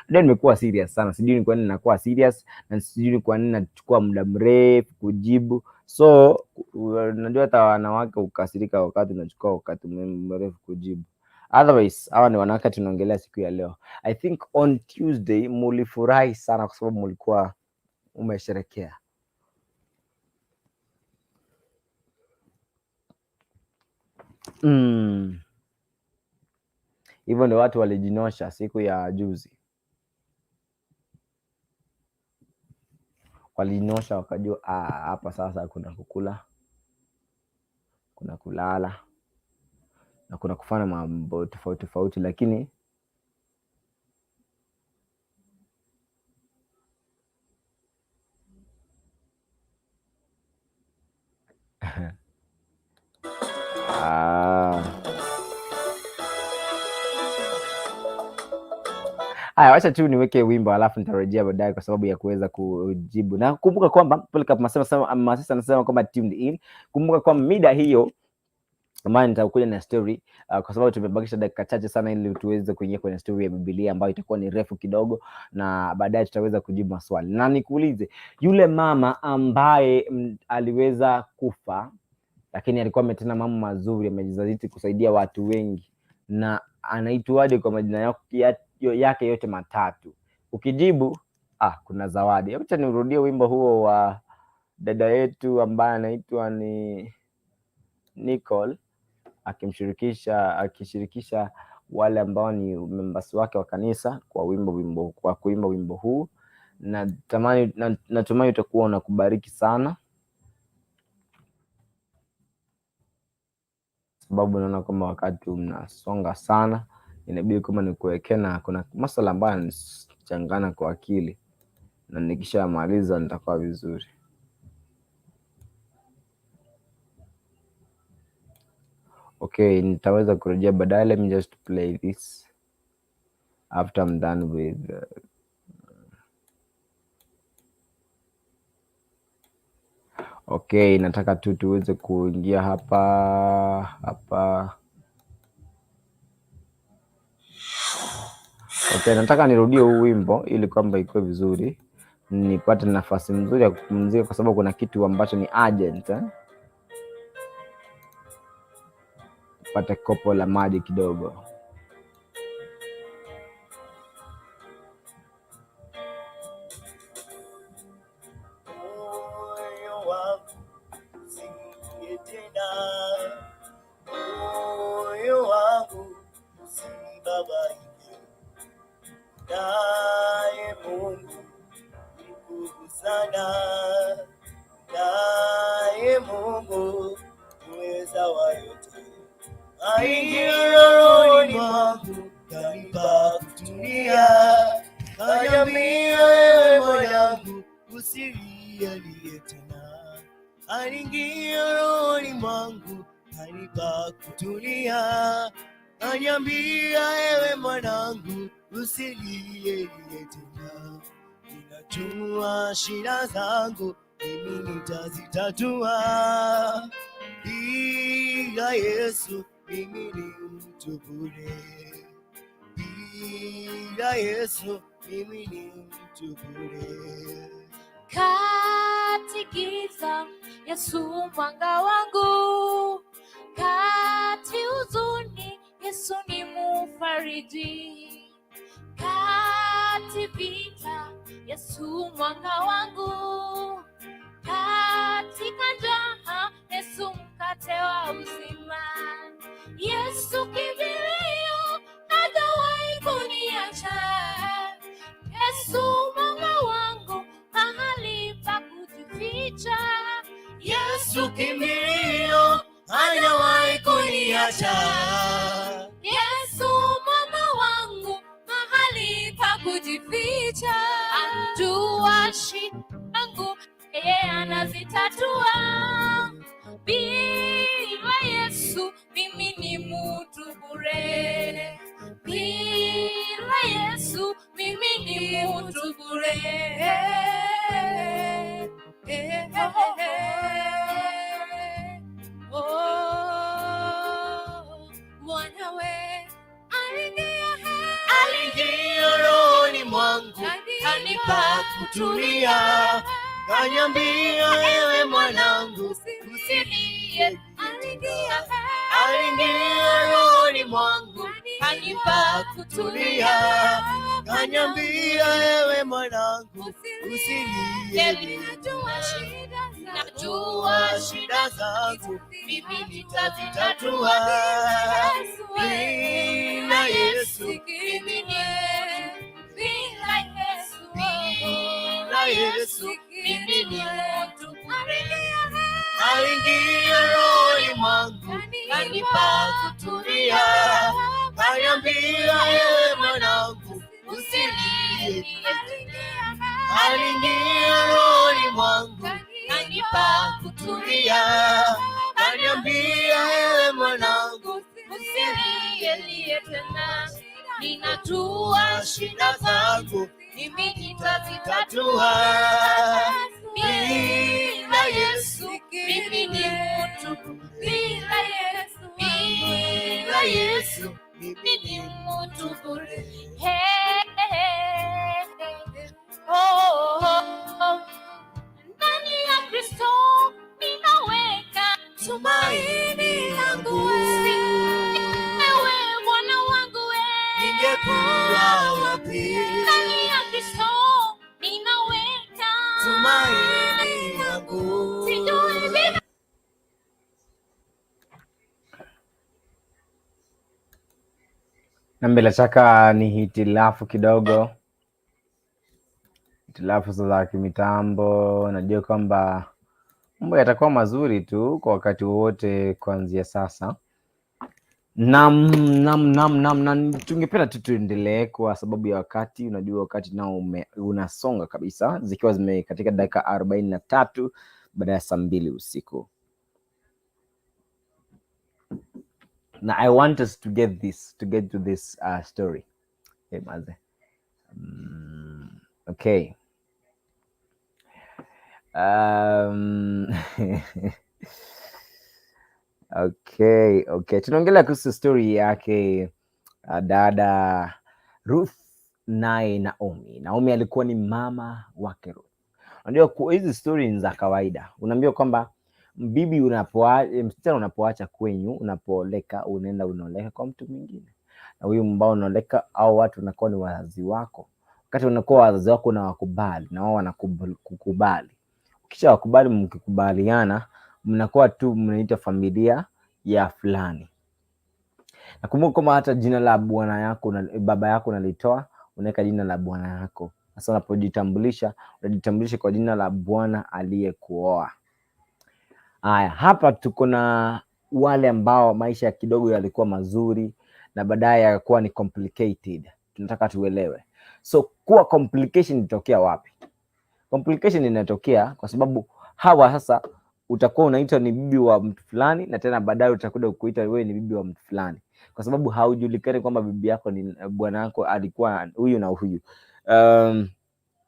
Leo nimekuwa serious sana, sijui ni kwa nini nakuwa serious na sijui ni kwa nini nachukua muda mrefu kujibu. So najua hata wanawake hukasirika wakati unachukua wakati mrefu kujibu. Otherwise, hawa ni wanawake tunaongelea siku ya leo. I think on Tuesday mulifurahi sana kwa sababu mulikuwa umesherekea. Hivyo ndio watu walijinosha siku ya juzi. Walijinosha wakajua, hapa sasa kuna kukula, kuna kulala na kuna kufanya mambo tofauti tofauti, lakini Haya, wacha tu niweke wimbo alafu nitarejea baadaye kwa sababu ya kuweza kujibu. Na kumbuka kwamba Polycarp Masesa anasema kwamba tuned in. Kumbuka kwamba mida hiyo ambayo nitakuja na story kwa sababu tumebakisha dakika chache sana ili tuweze kuingia kwenye story ya Biblia ambayo itakuwa ni refu kidogo, na baadaye tutaweza kujibu maswali. Na nikuulize, yule mama ambaye aliweza kufa lakini alikuwa ametenda mambo mazuri, amejizatiti kusaidia watu wengi, na anaitwaje kwa majina yake yote matatu? Ukijibu, kuna zawadi. Acha nirudie wimbo huo wa dada yetu ambaye anaitwa ni Nicole, akishirikisha wale ambao ni members wake wa kanisa kwa kuimba wimbo huu. Natumai utakuwa unakubariki sana, sababu naona kwamba wakati mnasonga sana, inabidi kama nikuwekee, na kuna masuala ambayo yananichanganya kwa akili, na nikishamaliza nitakuwa vizuri. Okay, nitaweza kurejea baadaye. Let me just play this after I'm done with okay, nataka tu tuweze kuingia hapa. Okay, nataka nirudie huu wimbo ili kwamba ikuwe vizuri, nipate nafasi nzuri ya kupumzika, kwa sababu kuna kitu ambacho ni urgent? Pate kopo la maji kidogo. Moyo wangu usilie tena, moyo wangu usibabaike, naye Mungu mkuu sana, naye Mungu muweza wa yote. Aingia rohoni mwangu, kanipa kutulia, kaniambia wewe mwanangu, usilie tena. Aingia rohoni mwangu, kanipa kutulia, kaniambia ewe mwanangu, usilie tena. Ninajua shida zangu, mimi nitazitatua. Bila Yesu mimi ni mtu bure. Bila Yesu mimi ni mtu bure. Kati giza, Yesu mwanga wangu. Kati huzuni, Yesu ni mufariji. Kati vita, Yesu mwanga wangu. Katika njaa, Yesu mkate wa uzima. Yesu kimbilio, hajawahi kuniacha. Yesu mwanga wangu, mahali pa kujificha. Yesu kimbilio, hajawahi kuniacha. Yesu mwamba wangu, mahali pa kujificha. Anjua shida zangu, yeye anazitatua. nitazitatua. Bila Yesu mimi ni mtu bure. Bila Yesu mimi ni mtu bure. Eh, eh, eh. Oh, mwanawe aliingia Aliingia rohoni mwangu, kanipa kutulia, kaniambia ewe mwanangu, usilie. Aliingia Aliingia rohoni mwangu, kanipa kutulia, kaniambia ewe mwanangu, usilie. Najua shida zangu mimi nitazitatua. Bila Yesu, mimi ni bila Yesu, bila Yesu, mimi ni mtu bure. Aliingia rohoni mwangu, kanipa kutulia, kaniambia ewe mwanangu, usilie. Aliingia rohoni mwangu, Kanipa kutulia, kaniambia ewe mwanangu, usilie tena, ninajua shida zangu mimi nitazitatua. tatua. Bila Yesu mimi ni mtu, bila Yesu, Bila Yesu mimi ni mtu bure. Hey, hey, hey. Oh, oh, oh. Ndani ya Kristo ninaweka tumaini langu, wewe Bwana wangu we. Ningekuwa wapi? Ndani ya Kristo ninaweka Tumaini langu, sijui bila Na bila shaka ni hitilafu kidogo, hitilafu za kimitambo. Najua kwamba mambo yatakuwa mazuri tu kwa wakati wowote kuanzia sasa. Nam, nam, nam, nam, nam. Tungependa tu tuendelee kwa sababu ya wakati. Unajua wakati nao unasonga kabisa, zikiwa zimekatika dakika 43 baada ya saa 2 usiku, na I want us to get this, to get to this story. Hey, maze. Okay. Okay. Tunaongelea kuhusu story yake dada Ruth naye Naomi. Naomi alikuwa ni mama wake Ruth. Unajua hizi story ni za kawaida. Unaambiwa kwamba bibi msichana unapoacha kwenyu, unapooleka, unaenda unaoleka kwa mtu mwingine. Na huyu ambao unaoleka au watu wanakuwa ni wazazi wako. Wakati unakuwa wazazi wako unawakubali na wao wanakukubali. Ukisha wakubali, mkikubaliana, mnakuwa tu mnaitwa familia ya fulani. Nakumbuka kwamba hata jina la bwana yako na baba yako unalitoa, unaweka jina la bwana yako. Sasa unapojitambulisha, unajitambulisha kwa jina la bwana aliyekuoa. Haya, hapa tuko na wale ambao maisha kidogo yalikuwa mazuri na baadaye yakakuwa ni complicated. Tunataka tuelewe. So kuwa complication inatokea wapi? Complication inatokea kwa sababu hawa sasa utakuwa unaitwa ni bibi wa mtu fulani, na tena baadaye utakuja kuitwa wewe ni bibi wa mtu fulani, kwa sababu haujulikani kwamba bibi yako ni bwana yako alikuwa huyu na huyu.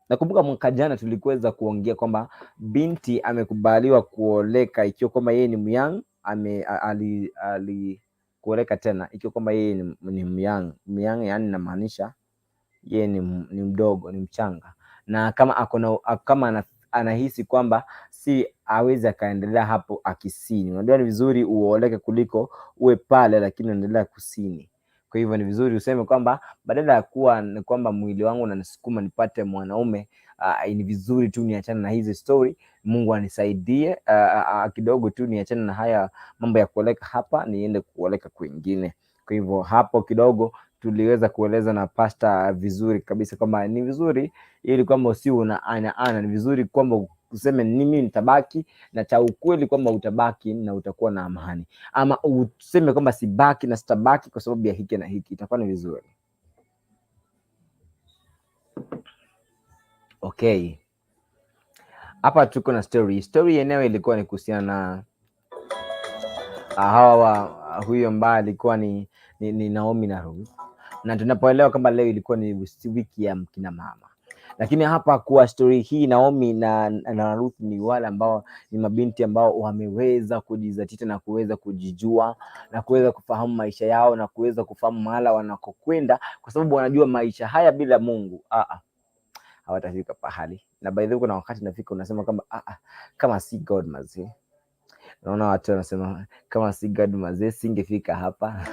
Nakumbuka mwaka jana tulikuweza kuongea kwamba binti amekubaliwa kuoleka ikiwa kwamba yeye ni myang, ali kuoleka tena ikiwa kwamba yeye ni myang. Myang yani inamaanisha yeye ni mdogo, ni mchanga, na kama ako na, kama anahisi kwamba si awezi akaendelea hapo akisini. Unajua ni vizuri uoleke kuliko uwe pale lakini unaendelea kusini. Kwa hivyo ni vizuri useme kwamba badala ya kuwa ni kwamba mwili wangu unanisukuma nipate mwanaume, ni vizuri tu niachane na hizi story, Mungu anisaidie, kidogo tu niachane na haya mambo ya kuoleka hapa, niende kuoleka kwingine. Kwa hivyo hapo kidogo tuliweza kueleza na pasta vizuri kabisa kwamba ni vizuri ili kwamba usiwe una ana ana, ni vizuri kwamba useme mimi nitabaki, na cha ukweli kwamba utabaki na utakuwa na amani, ama useme kwamba sibaki na sitabaki kwa sababu ya hiki na hiki, itakuwa ni vizuri. Okay. Hapa tuko na story. Story yenyewe ilikuwa ni kuhusiana na hawa huyu ambaye alikuwa ni Naomi na Ruth, na tunapoelewa kwamba leo ilikuwa ni wiki ya kina mama, lakini hapa kwa story hii Naomi na Ruth ni wale ambao ni mabinti ambao wameweza kujizatiti na kuweza kujijua na kuweza kufahamu maisha yao na kuweza kufahamu mahala wanakokwenda, kwa sababu wanajua maisha haya bila Mungu hawatafika pahali. Na by the way, kuna wakati nafika unasema kwamba kama si God mazee. Naona watu wanasema kama si God mazee singefika hapa.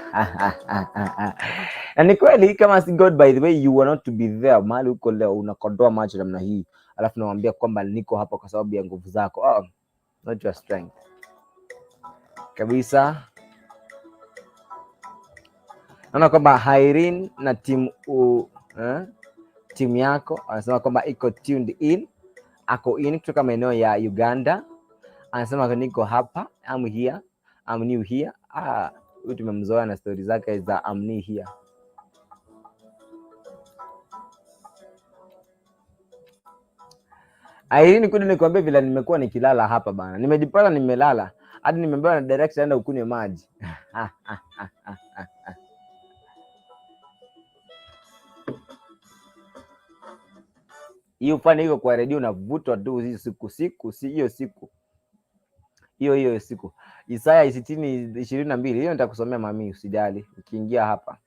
Na ni kweli, kama si God, by the way, you were not to be there. Mahali uko leo unakodoa macho namna hii, alafu nawaambia kwamba niko hapa kwa sababu ya nguvu zako. Oh, not your strength kabisa. Naona kwamba Irene na timu yako anasema kwamba iko tuned in, ako in kutoka maeneo ya Uganda. Anasema niko hapa, I'm here, I'm new here. Ah, huyu tumemzoea na stori zake za I'm new here. Irene, kuja nikwambie vile nimekuwa nikilala hapa bana, nimejipata nimelala hadi nimeambiwa na director enda ukunywe maji. Hiyo fani iko kwa redio, unavutwa tu siku siku si hiyo siku hiyo hiyo siku. Isaya 60:22, hiyo nitakusomea mami, usijali. Ukiingia hapa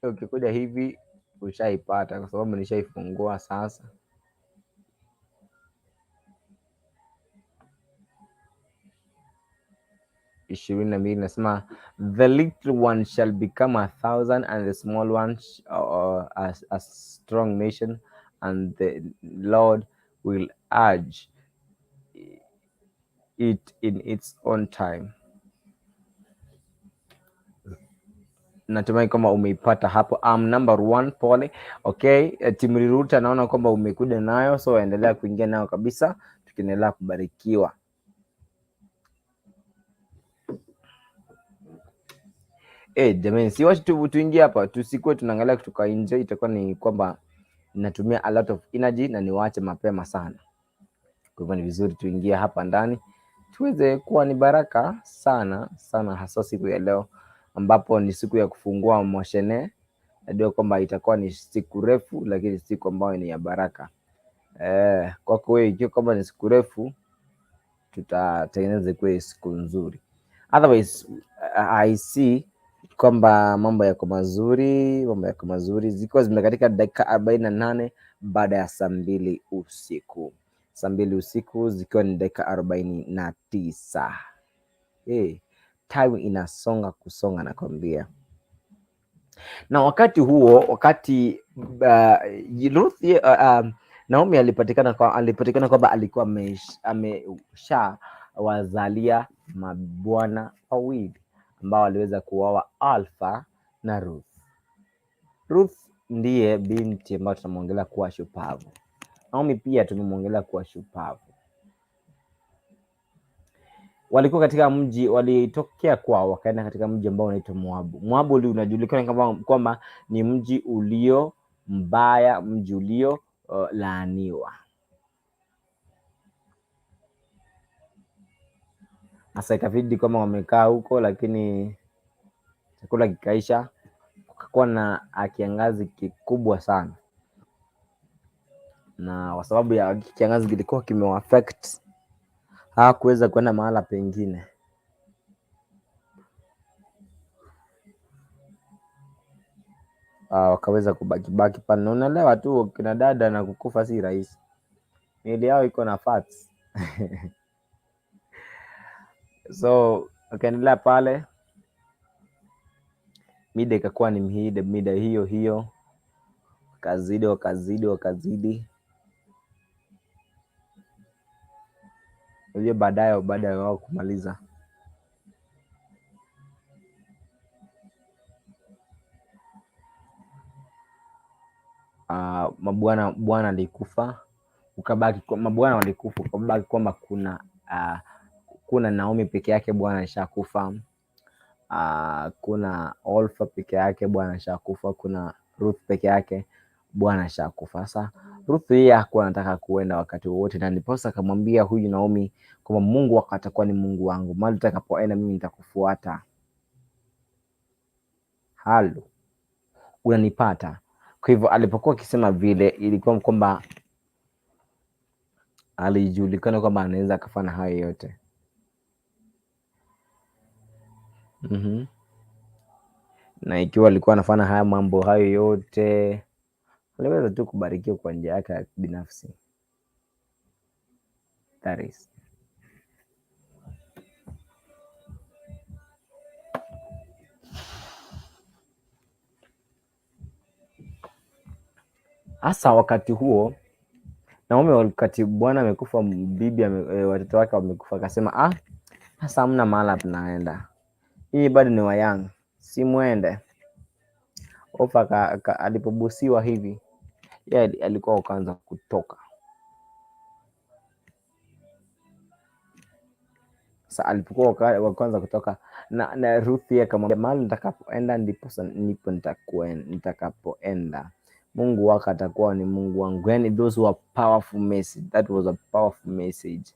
ukikuja hivi ushaipata kwa sababu nishaifungua sasa. 22 nasema the little one shall become 1,000 and the small one a strong nation, and the Lord will urge it in its own time. Natumai kwamba umeipata hapo. I'm number one, pole. Okay, timu Riruta naona kwamba umekuja nayo, so endelea kuingia nayo kabisa, tukiendelea kubarikiwa. Jamani, si wacha tuingie hapa, tusikuwe tunaangalia kutoka nje, itakuwa ni kwamba natumia a lot of energy na niwaache mapema sana. Kwa hivyo ni vizuri tuingie hapa ndani tuweze kuwa ni baraka sana sana, hasa siku ya leo ambapo ni siku ya kufungua mwashene. Najua kwamba itakuwa ni siku refu, lakini siku ambayo ni ya baraka. Kwako wewe ikiwa kwamba ni siku refu, tutatengeneza ikuwe siku nzuri. Otherwise, I see kwamba mambo yako mazuri, mambo yako mazuri, zikiwa zimekatika dakika 48 baada ya saa 2 usiku. Saa 2 usiku zikiwa ni dakika 49. Time inasonga kusonga nakwambia. Na wakati huo, wakati Ruth, Naomi alipatikana kwamba alikuwa amesha wazalia mabwana wawili ambao waliweza kuoa Alfa na Ruth. Ruth ndiye binti ambayo tunamwongelea kuwa shupavu. Naomi pia tumemwongelea kuwa shupavu. Walikuwa katika mji, walitokea kwao wakaenda katika mji ambao unaitwa Moabu. Moabu unajulikana kwamba ni mji ulio mbaya, mji ulio laaniwa. Sasa ikabidi kama wamekaa huko, lakini chakula kikaisha, kukakuwa na kiangazi kikubwa sana. Na kwa sababu ya kiangazi kilikuwa kimewa-affect, hawakuweza kwenda mahala pengine. Wakaweza kubaki baki pale. Na unaelewa tu kina dada na kukufa si rahisi. Miili yao iko na fats. So wakaendelea pale, mida ikakuwa ni mida hiyo hiyo, wakazidi wakazidi wakazidi. Unajua baadaye, baada ya wao kumaliza mabwana, bwana alikufa, ukabaki kwa, mabwana walikufa, ukabaki kwamba kuna Naomi peke yake, bwana alishakufa. Kuna Olfa peke yake, bwana ashakufa. Kuna Ruth peke yake, bwana ashakufa. Sasa Ruth yeye hakuwa anataka kuenda wakati wowote, na ndiposa akamwambia huyu Naomi kwamba Mungu wako atakuwa ni Mungu wangu, mahali utakapoenda mimi nitakufuata. Halo, unanipata? Kwa hivyo alipokuwa akisema vile, ilikuwa kwamba alijulikana kwamba anaweza akafanya hayo yote. Na ikiwa alikuwa anafanya haya mambo hayo yote, aliweza tu kubarikiwa kwa njia yake ya binafsi. That is. Hasa wakati huo Naomi, wakati bwana amekufa, bibi watoto wake wamekufa, akasema sasa hamna mahala tunaenda, hii bado ni wayang, si mwende. Ofa alipobusiwa hivi, yeye alikuwa wakaanza kutoka. Sasa alipokuwa wakaanza kutoka na Ruth akamwambia, mahali nitakapoenda ndipo nipo nitakapoenda, Mungu wako atakuwa ni Mungu wangu. Yani those were powerful message. That was a powerful message.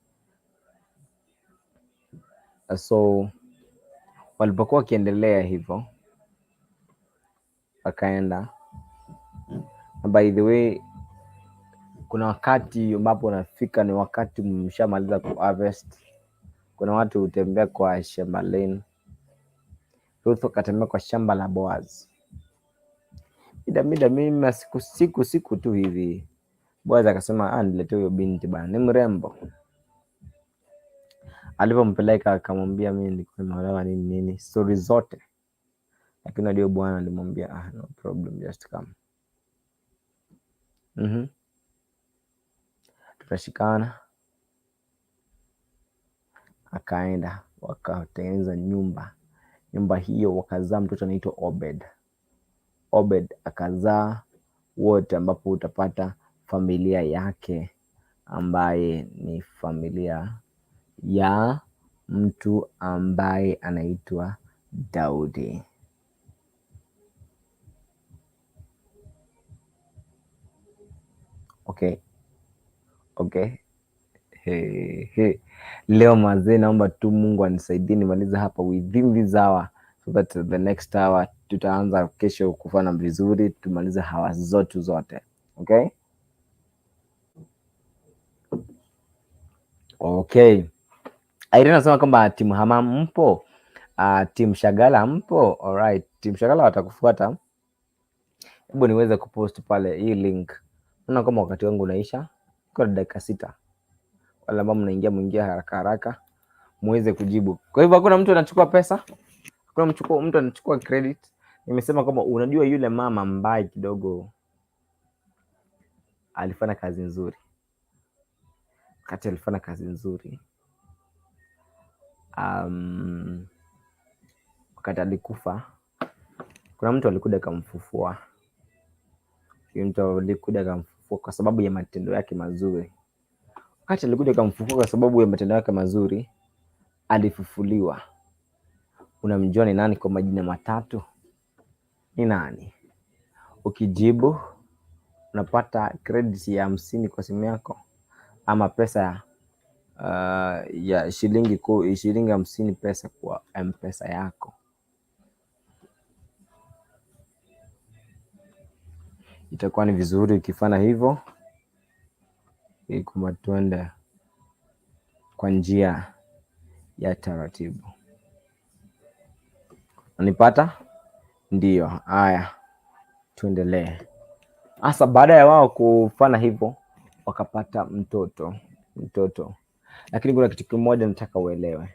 So walipokuwa wakiendelea hivyo wakaenda. By the way, kuna wakati ambapo unafika ni wakati mshamaliza ku harvest. Kuna watu hutembea kwa shamba lane. Ruth akatembea kwa shamba la Boaz. Mida mida mimi siku siku siku tu hivi, Boaz akasema niletee huyo binti bana, ni mrembo. Alipompeleka akamwambia mimi nilikuwa nimeolewa nini nini, story zote, lakini ndio bwana alimwambia no problem, just come. Tutashikana. Akaenda wakatengeneza nyumba. Nyumba hiyo wakazaa mtoto anaitwa Obed. Obed akazaa wote, ambapo utapata familia yake ambaye ni familia ya mtu ambaye anaitwa Daudi. Okay. Hey, hey. Leo mazee, naomba tu Mungu anisaidie nimalize hapa within this hour so that the next hour tutaanza kesho kufanya vizuri, tumalize hawa zote zote. Okay? Okay. Irene anasema kwamba timu Hamam mpo? Timu Shagala mpo? Alright, timu Shagala watakufuata. Hebu niweze kupost pale hii link. Naona kama wakati wangu unaisha. Kwa dakika 6. Wale ambao mnaingia mwingia haraka haraka muweze kujibu. Kwa hivyo hakuna mtu anachukua pesa, hakuna mtu anachukua credit. Nimesema kwamba unajua yule mama ambaye kidogo alifanya kazi nzuri. Wakati alifanya kazi nzuri, wakati alikufa, kuna mtu alikuja akamfufua. Yule mtu alikuja akamfufua kwa sababu ya matendo yake mazuri. Wakati alikuja akamfufua kwa sababu ya matendo yake mazuri, alifufuliwa. Unamjua ni nani kwa majina matatu? Ni nani? Ukijibu unapata credit ya 50 kwa simu yako, ama pesa ya shilingi 50 pesa kwa M-Pesa yako. Itakuwa ni vizuri ukifanya hivyo, ili kwamba tuende kwa njia ya taratibu. Unanipata? Ndio. Haya, tuendelee. Hasa baada ya wao kufanya hivyo, wakapata mtoto. Lakini kuna kitu kimoja nataka uelewe.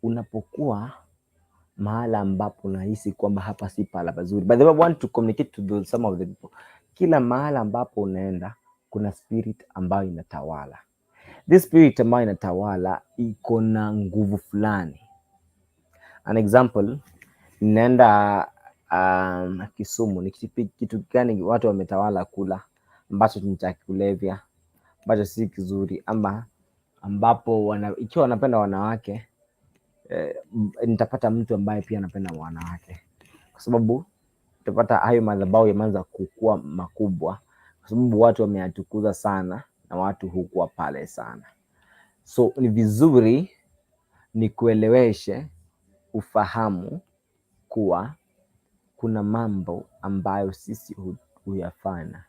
Unapokuwa mahala ambapo unahisi kwamba hapa si pahala pazuri. By the way, I want to communicate to some of the people. Kila mahala ambapo unaenda kuna spirit ambayo inatawala. This spirit ambayo inatawala iko na nguvu fulani. An example, ninaenda Kisumu, ni kitu gani watu wametawala kula ambacho ni cha kulevya, ambacho si kizuri, ama ambapo ikiwa wanapenda wanawake, Nitapata mtu ambaye pia anapenda wanawake, kwa sababu utapata hayo madhabahu yameanza kukua makubwa, kwa sababu watu wameyatukuza sana na watu hukuwa pale sana. So ni vizuri nikueleweshe, ufahamu kuwa kuna mambo ambayo sisi huyafanya.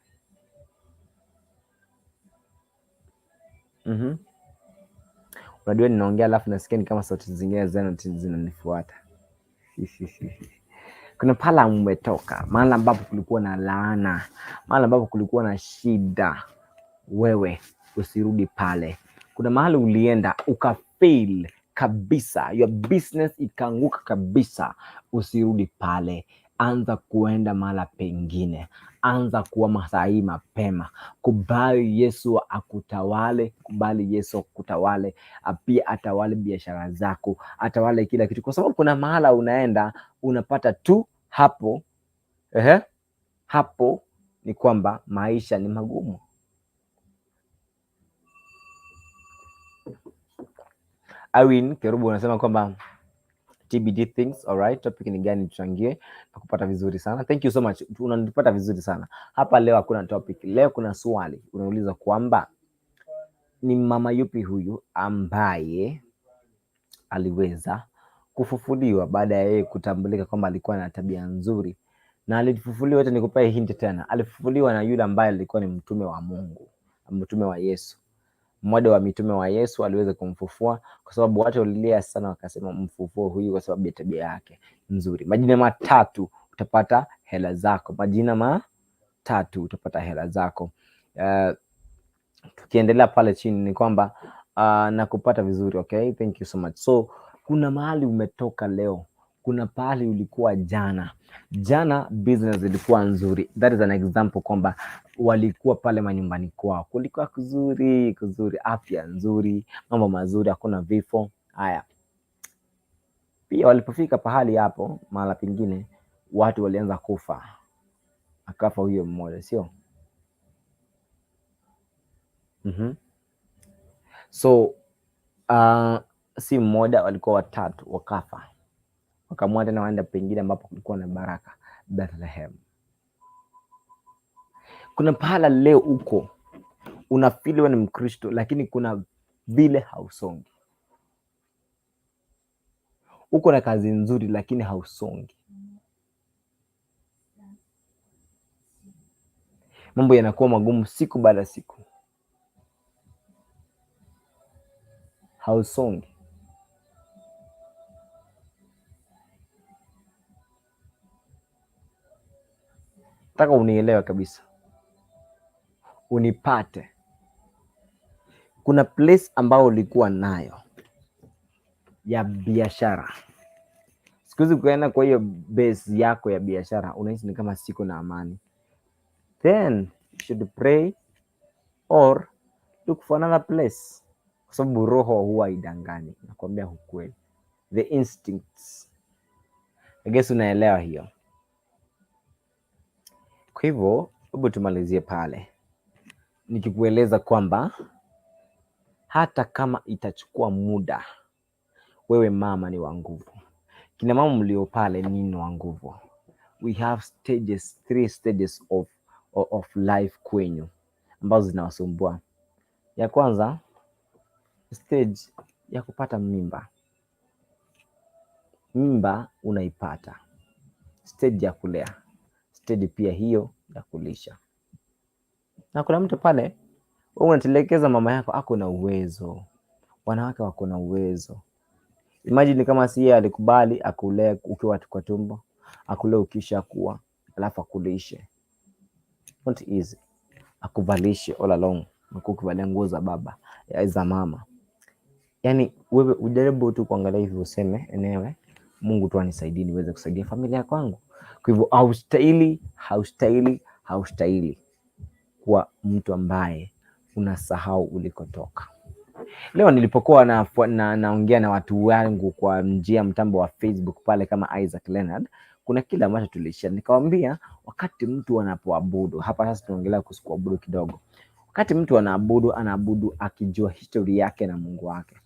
Unajua ninaongea alafu nasikia ni kama sauti zingine zinanifuata. Kuna pahala umetoka, mahali ambapo kulikuwa na laana, mahali ambapo kulikuwa na shida, wewe usirudi pale. Kuna mahali ulienda ukafail kabisa, your business ikaanguka kabisa, usirudi pale. Anza kuenda mahala pengine, anza kuwa saa hii mapema. Kubali Yesu akutawale, kubali Yesu akutawale, pia atawale biashara zako, atawale kila kitu, kwa sababu kuna mahala unaenda unapata tu hapo, ehe, hapo ni kwamba maisha ni magumu. Awin Kerubu unasema kwamba TBD things, alright. Topic ni gani tuchangie na kupata vizuri sana. Thank you so much, unanipata vizuri sana hapa. Leo hakuna topic, leo kuna swali unauliza kwamba ni mama yupi huyu ambaye aliweza kufufuliwa baada ya yeye kutambulika kwamba alikuwa na tabia nzuri na alifufuliwa. Hata nikupe hint tena, alifufuliwa na yule ambaye alikuwa ni mtume wa Mungu, mtume wa Yesu. Mmoja wa mitume wa Yesu aliweza kumfufua kwa sababu watu walilia sana, wakasema mfufue huyu kwa sababu ya tabia yake nzuri. Majina matatu utapata hela zako, majina matatu utapata hela zako. Tukiendelea pale chini ni kwamba nakupata vizuri, okay, thank you so much. So kuna mahali umetoka leo, kuna pahali ulikuwa jana. Jana business ilikuwa nzuri, that is an example kwamba walikuwa pale manyumbani kwao, kulikuwa kuzuri kuzuri, afya nzuri, mambo mazuri, hakuna vifo. Haya, pia walipofika pahali hapo, mahala pengine watu walianza kufa, akafa huyo mmoja, sio? So si mmoja, walikuwa watatu wakafa, wakaamua tena waenda pengine ambapo kulikuwa na baraka, Bethlehem. Kuna pahala leo uko unafeel wewe ni Mkristo, lakini kuna vile hausongi. Uko na kazi nzuri, lakini hausongi. Mambo yanakuwa magumu siku baada ya siku, hausongi. Nataka unielewe kabisa, unipate. Kuna place ambayo ulikuwa nayo ya biashara, siku hizi ukienda kwa hiyo base yako ya biashara unahisi ni kama siko na amani, then you should pray or look for another place, kwa sababu roho huwa haidanganyi, nakwambia ukweli, the instincts. I guess unaelewa hiyo. Kwa hivyo hebu tumalizie pale nikikueleza kwamba hata kama itachukua muda, wewe mama ni wa nguvu. Kina mama mlio pale ni wa nguvu. We have stages, three stages of life kwenyu ambazo zinawasumbua. Ya kwanza, stage ya kupata mimba. Mimba unaipata, stage ya kulea, stage pia hiyo ya kulisha. Na kuna mtu pale, wewe unatelekeza mama yako, ako na uwezo. Wanawake wako na uwezo. Imagine kama si yeye alikubali akulee ukiwa kwa tumbo, akulee ukisha kuwa, alafu akulishe. Not easy. Akuvalishe all along, umekuwa ukivalia nguo za baba, za mama. Yaani wewe ujaribu tu kuangalia hivi useme enyewe, Mungu tu anisaidie niweze kusaidia familia kwangu. Kwa hivyo haustahili, haustahili, haustahili kuwa mtu ambaye unasahau ulikotoka. Leo nilipokuwa naongea na watu wangu kwa njia mtambo wa Facebook pale kama Isaac Leonard, kuna kile ambacho tulishare. Nikamwambia wakati mtu anapoabudu, hapa sasa tunaongelea kuhusu kuabudu kidogo. Wakati mtu anaabudu, anaabudu akijua history yake na Mungu wake.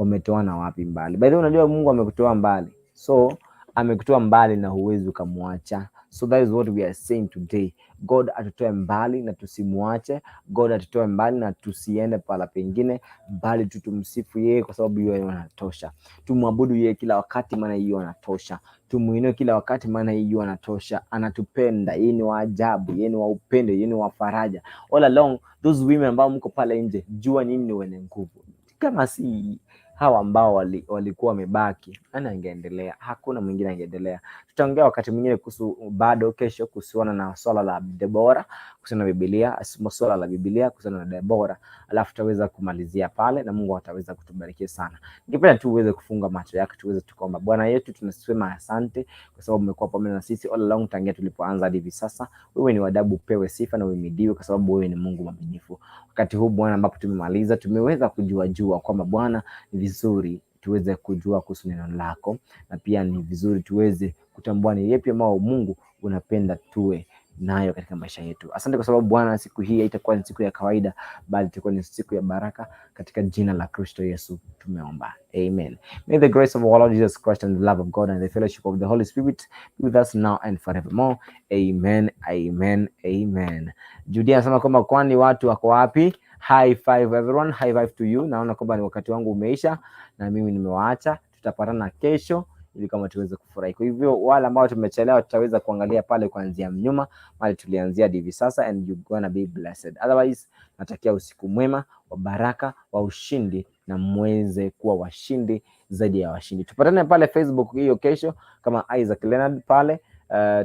Wametoana wapi mbali? By the way, unajua Mungu amekutoa mbali, so amekutoa mbali na huwezi ukamwacha. So that is what we are saying today. God atutoe mbali na tusimwache. God atutoe mbali na tusiende pala pengine, bali tu tumsifu yeye kwa sababu yeye anatosha. Tumwabudu yeye kila wakati, maana yeye anatosha. Tumuinue kila wakati, maana yeye anatosha. Anatupenda, yeye ni wa ajabu, yeye ni wa upendo, yeye ni wa faraja. All along those women ambao mko pale nje, jua nyinyi ni wenye nguvu. Kama si hawa ambao walikuwa wamebaki, nani angeendelea? Hakuna mwingine angeendelea. Tutaongea wakati mwingine kuhusu bado kesho kuhusiana na swala la Debora, kuhusiana na Biblia, swala la Biblia kuhusiana na Debora, alafu tutaweza kumalizia pale na Mungu ataweza kutubarikia sana. Ningependa tu uweze kufunga macho yako tuweze tukaomba. Bwana yetu, tunasema asante kwa sababu umekuwa pamoja na sisi all along tangia tulipoanza hadi hivi sasa. Wewe ni wa ajabu, upewe sifa na uhimidiwe kwa sababu wewe ni Mungu mwaminifu. Wakati huu Bwana ambapo tumemaliza, tumeweza kujua jua kwamba Bwana ni vizuri tuweze kujua kuhusu neno lako, na pia ni vizuri tuweze kutambua ni yepi ambao Mungu unapenda tuwe nayo katika maisha yetu. Asante kwa sababu Bwana, siku hii haitakuwa ni siku ya kawaida, bali itakuwa ni siku ya baraka. Katika jina la Kristo Yesu tumeomba, amen. May the grace of our Lord Jesus Christ and the love of God and the fellowship of the Holy Spirit be with us now and forevermore. Amen, amen, amen. Judia anasema kwamba kwani watu wako wapi? High five everyone, high five to you. Naona kwamba ni wakati wangu umeisha na mimi nimewaacha. Tutapatana kesho ili kama tuweze kufurahi. Kwa hivyo wale ambao tumechelewa tutaweza kuangalia pale kuanzia nyuma mahali tulianzia hadi hivi sasa, and you gonna be blessed. Otherwise, natakia usiku mwema wa baraka wa ushindi na muweze kuwa washindi zaidi ya washindi. Tupatane pale Facebook hiyo kesho kama Isaac Leonard pale.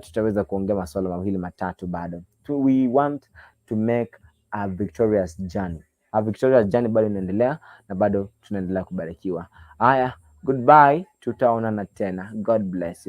Tutaweza kuongea maswala mawili matatu bado. We want to make a victorious journey. A victorious journey bado inaendelea na bado tunaendelea kubarikiwa. Haya, goodbye, tutaonana tena. God bless you.